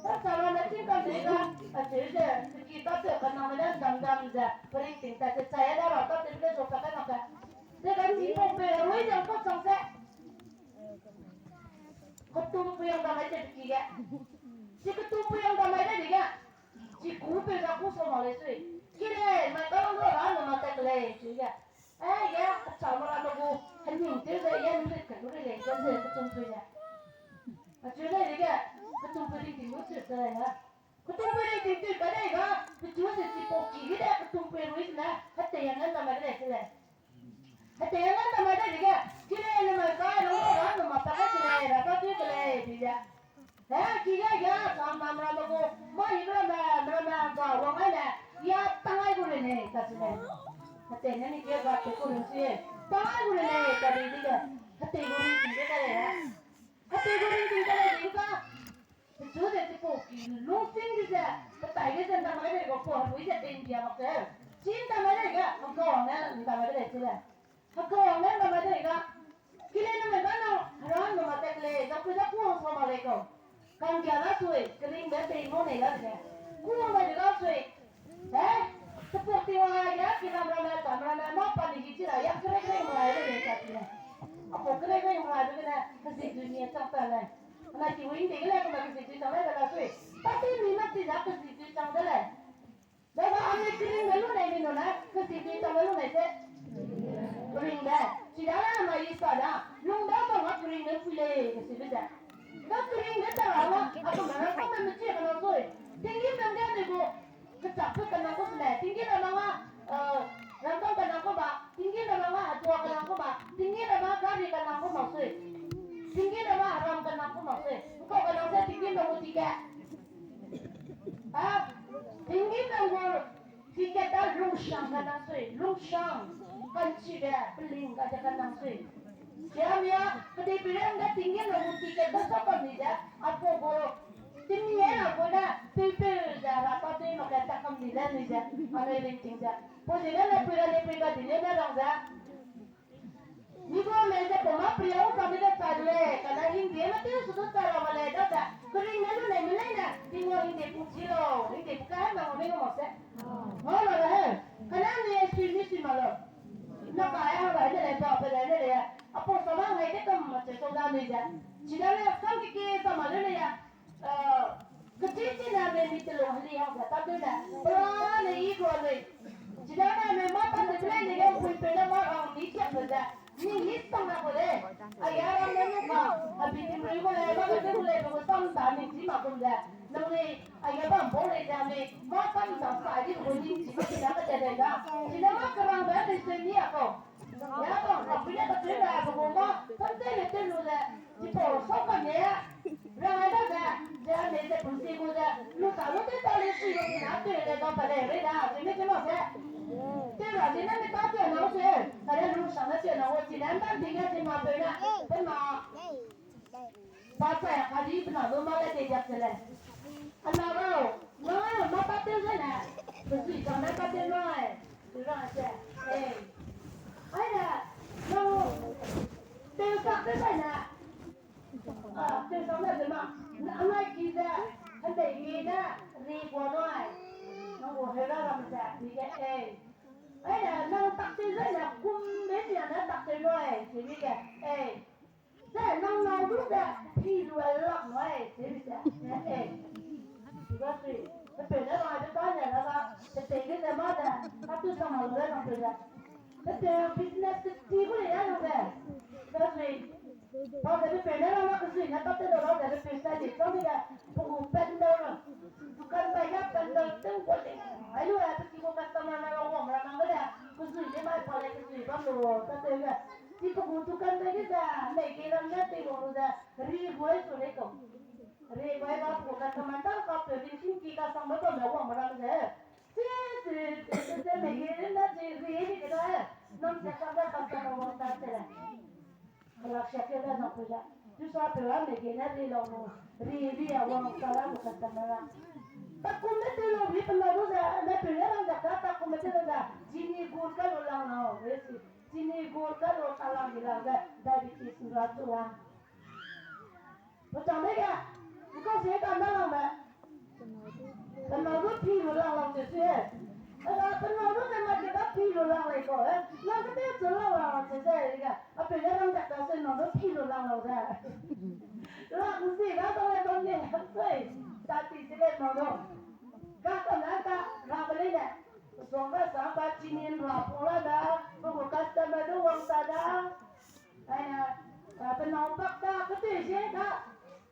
Ta cha ma na ching kam de ga. Ache ze, ki ta te ka na me da dam dam ze. Pering ting ta te cha ya da ra ta te le zo ka ta na ka. Te ga ni mo pe roi jang ko chang ze. Ketum pui yang da mai te ki ge. Si ketum pui yang da mai de ge. Si ku pe ga ku so ma le sui. Ki le, mai ka lang do ra na ma ta ke le sui ge. Ai ge, acha meramme gu, hening tew ze ya nrit ka lu rei lei, ze ze ketumpui ne. Achu lei dege, ketumpui ringting lu chu ze lei ne. Ketumpui ringting tui ka dei ga, pechu ze chipau ki ge de ketumpui rui ne, hetei ya ngan da mai de lei se lei. Hetei ya ngan da mai de dege, ki lei ne mai ka, lu ra, lu ma ta ka ki lei, ra ka ki ke lei, di ze. He, ki ge ge, sam nam ramme gu, mâ i ramme, ramme ga wang ai le, ya tangai gu le ne, ka si le. Hetei ne ni ge ga te ku le si, tangai gu le ne, ka di di ge. Hetei gu ringting ge ka le he. Hetei gu ringting ge le di ga. Pechu ze chipau ki lungsing di ze, petai ge ze ndamai de gu pau, hui ze pe India mak ze. Chi ndamai de ga, mak ga wang ne, ndamai de le si le. Hekau wang ne bam mai dei ga. Kile ne mai ga na, hera nu ma tek lei, ga pui da ku wang sa ma lei kau. Kanggia la sui, keringbe pei mo nei la de. Ku wang mai de la sui. Eh? Tepuk ti wang ai ya, ki ram ramme, tam ramme, ma pa ni gi chi ra, ya kerek rek ma ai de lei ka chi lei. Apu kerek rek ma ai de ne, kezit dui ni chang ta lei. Ana ki wing de lei, kuma kezit dui chang lei de la sui. Pa ti ni ma ti da kezit dui chang de lei. Daga anui keringbe lu nei mi nu ne, kezit dui chang lu nei se. Keringbe. Chida la ma i sa da. Lungbe bam ma keringbe pui lei, kesibe ze. Ga keringbe ta ra ma, a kum na kau me mechie kena sui. Tinggîm bam ge anui gu, kechak pe kena ku sui lei. Tinggîm bam ma, eh, rangkâng kena ku ba. Tinggîm bam ma, atua kena ku ba. Tinggîm bam ma, gari kena ku ma sui. Tinggîm bam ma, ram kena ku ma sui. Kau kena se tinggîm bam gu ticket. A, tinggîm bam gu ticket da lungsang kena sui, lungsang, kanchibe, peling kade kena sui. Siamia, kedei pirem da tinggîm bam gu ticket da sa kam ni de, apu gu, timi e na gu ne, pei pei ze, ra pa tei mak ke ta kam ni le ni ze, anui ringting ze. Pau ziegene pui ra ni pui ga di le ne rang ze. Mi gu mei ze pau ma pria u kami de chai du lei, kane Hindi me tew su du chai ra ma lei, da ze, keringbe lu nei mi leine, Tingwang Hindi pung chi lau, Hindi pung ka he na ma mei gu mak se. Ngau la da he, kane mi sui mi sui ma lau. Na ka e hang rai de lei, ba pe lei de lei, a pau sa ma ngai de kam ma che sau da mi ze. Chidane sam keke sa ma le lei ya. Eh, kechî-chî ne anui mi telung heli hang ze tâtew le, pela ne i gu anui. Chidane anui mâ tâtew pelei ne ge pui pei ne mâ rang mi kiak le ze, mi mi sang na gu lei. Aige ram ne nu ka, a bi tim rui gu lei, mâ tâtew gu lei, pe gu sam ta mi chi mak gum ze. Nangnui, aige bam bau lei ze anui, mâ sam ta sa di gu ning chi mak chi da kate lei da. Chidane mâ kerangbe anui sui mi a kau. Ya bam, a pui ne kachui ra gu mâ, sam tei le tew lu ze, chipau sau ka ne. Rang ai da ze, ze anui ze pum si gu Te ra di na mi ta te na se, kare lu sa na se na o ti na ban di na ti ma pe na, pe na. Ba sa ya ka di pe na lu ma le te ya se le. Ana ro, na ma pa te ze na. Pe si sa na pa te na. Ra se. Eh. Ai na, no. Te sa te sa na. Ah, te sa na de ma. Na ngai ki ze, hande ki ze, ri guo nai. Nang gu hera ram ze, ni ge, eh. Ai na, nang tak te ze na, kum de sia na tak te nai, si ni ge, eh. Ze nang nau du ze, pi lu lak nai, si ni ze, eh. Ba si, pe pe ne la, de ta ne la la, pe pe ge ze ma de, ka tu sa ma lu de nang pe ze. Pe pe business te ti bu le ya lu de. Ba si, Ba de pe ne la la ke sui ne ta te lo la de pe sa di, so mi de, pe gu pendal, dukan bai ga pendal teng ko de. Ai lu a pe ki gu customer na la wang ra nang de, ke sui de mai pa le ke sui bam lu, ta te le. Ti pe gu dukan bai ge da, me ge ram ne te lo lu de, ri guai su le ko. Ri guai ga pe gu customer ta ka pe ring sing ki ka sang ba bam le wang ra de. Ti, ti, ti, ti, ti, me ge ram ne ti ri ni ke da, nam se ka da customer wang ta te le. Kalak sia ke da na ku ja. Tu sa pe la me ge ne ri lau nu. Ri, ri a wang sa la mu ka sa na la. Ta kum ne te lau ri pe lau nu ze, ne pe ne rang ja ka, ta kum ne te lau ze. Chini gur ka lu lang lau, re si. Chini gur ka lu ta lang di lang ze, diabetes ra tu wa. Pe chang de ge. Ka se ka na lang me. Pe nâu du pi lu lang lau ze sui e. Ala pe nâu du ne ma ke da pi lu lang lei kau e. Nang ke te chu lang lang ze ze e ga. A pe ne rang dak da se nâu du pi lu lang lau ze. Lang si ga dau le dau ne sui. Da ti si le nâu du. Ga ka na ka ra be le ne. Zong ga sa ba chini ra pu la da. Pe gu customer du wang sa da. Ai na, a, pe nâu bak da, pe te ze da.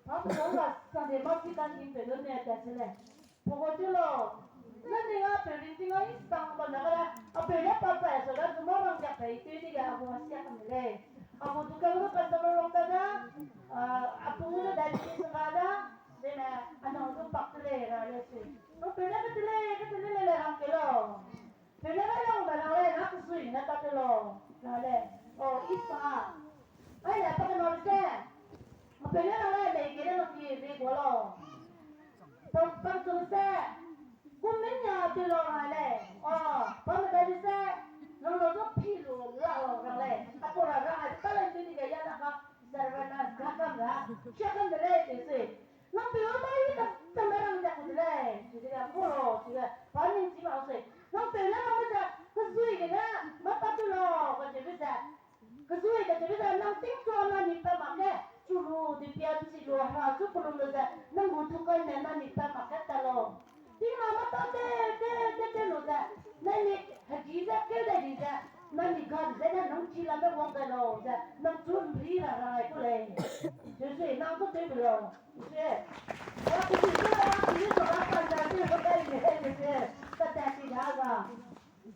Pa pe nâu la Sunday ma ki kan kin pe lu ne ta se le. Pe gu chu lo. Na ni a pe ring ting a i sang ba na ga da. A pe ne pa pa so da zu ma rang ja pe i te di ga a gu a sia kan le. A gu du ka lu ka sa ma rong da da. A, a pu ne da di sa ga da. Ze ne, a nâu du pak te le ra le se. Pe pe ne pe te le, pe te le le le rang ke lo. Pe ne rang ba rang le, na ke sui ne ta te lo. Ra le. O, i sa. Ai le, pa ke nâu se. Pe ne rang le, le ke ne nâu ki ri guo lo. Pam, pam tum se, kum ne nia te lo ra le. O, pam me da di se, nang lo zo pi lu la lo ra le. A ko ra ra ai, ta le tu di ga ya na ka, server na ka kam ra. Sia kam de le te se. Nang pe o mai ka, ta me rang ja ku de le. Te di ga ko lo, te ga, pa ning chi ma se. Nang pe ne rang me ze, ke zui ge ne, ma pa tu lo, ka te be ze. Kezui kacheube ze nang tingchu na ni pa mak ge, chu lu, dipia chi lu, hera chu kelum lu ze, nang gu dukan ne na ni pa mak ge ta lau. Ting na ma ta te, te, te, te lu ze, na ni hegi ze, keu dai di ze, na ni gan ze ne nang chi lam me wang dai lau ze, nang chu nri ra ra ai ku lei. Jesui, nang chu tew be lau. Jesui, wa kezui chu la, kezui chu la, pa ze, te lu dai di he, Jesui, ka ta chi da ga.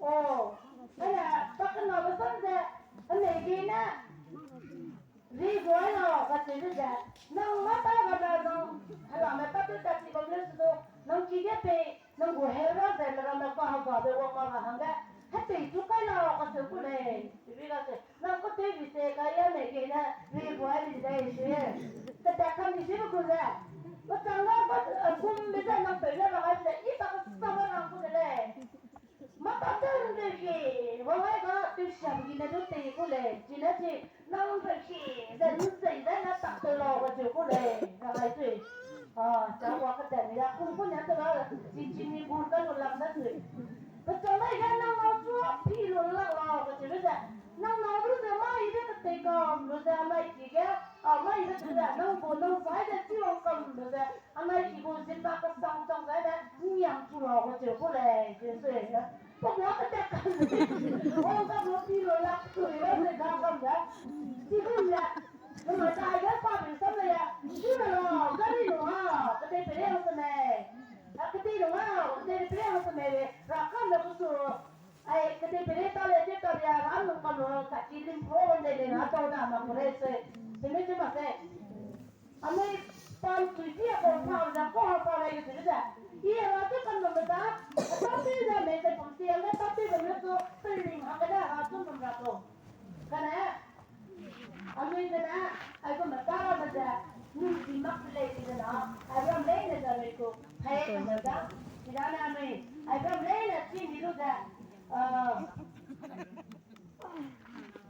O, ene, pa kena be sam ze, ene gene, ri guai lau, kacheube ze, nang mâ ta ga da nang, hela me ta te ta chi bam le su du, nang ki ge pei, nang gu hera ze, mera me pa ha ga be wang ma ra hangge, hetei chu kai lau, kacheu ku lei, chibi ga se, nang ku tew bi se, kai ya ene gene, ri guai di lei, chi. Kata kam di chibe ku ze, pa chang ga pa, a, kum be ze, nang peu le ra ai ze, i ta ka sa ba nang ku de lei. Mâ ta te nde ki, wang ai ga, tewsiabe gene du tei ku lei, chine chi, nang nde ki, ze nzei ze na tak te lau kacheu ku lei, rang ai tui. A, cha wa kate ni ya, kum ku nia te la, chi chini gur ka lu lang da tui. Kacheu mai ga nang nâu chu pi lu lang lau kacheube ze, nang nâu du ze mâ i de ketei kam lu ze, mâ i ki ge, a, mâ i de te ze, nang gu nang sai ze chi wang kam lu ze, Anai ki gu zin ba kesang chang zai ne, ngiam chu lau kacheu ku lei, Jesui. Pa gua kete kam. O, ka gu pi lu lak chu i lu ze ga kam ze. Chi gu le. Numa chai ge pa bi sam le ya. Chi lu lau, gari lu ha. Kete pere hang se mei. A kete lu ha, kete pere hang se mei le. Ra kam le ku su. Ai, kete pere ta le, te ta le, ra nung kam lu, sa chi lim pro de le, na tau na ma ku le se. Se mei se ma se. Anui pam tui ti a ko pam da ko ha pa lai yu tui da. I a la tu kan lo me da. A ta ti da me te pam ti a le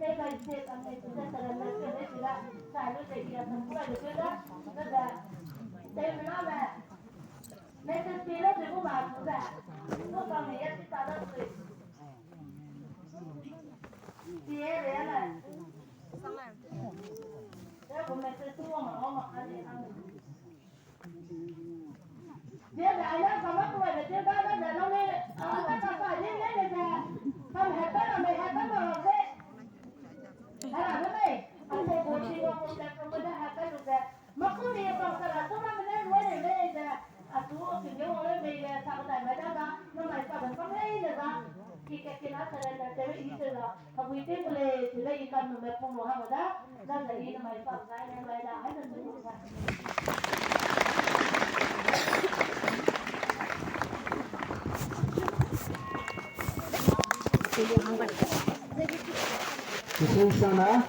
Tei bai se kam ne tu ze teren le se le se la. Sa lu ze i a sam kuai le se la. Ze ze. Tei mena me. Message pi le ze bu ma tu ze. Bu kam ne ya si ta da tu. Pi e le ya le. Ze bu message tu wa ma wa ma ka ne ka ne. Ziegene aia kama kuai le ziegene da da da nang ne, a, ta ka pa ziegene le ze, kam heta na mei heta na ra ze. Hera ne mei, a se bo chi wa mo ze kama da heta lu ze. Ma ku ni pa ka ra ku ma ne lu le le ze. A tu o ki ge wa le mei le sa ka dai mai da da, na mai sa da kam le le da. Ki ke ki na ta le da te i ze da. Kabui te ku le, te le i kan nu me pung lu ha ma da, da da i na mai pa zai ne mai da, hai da su da. Kusung sana,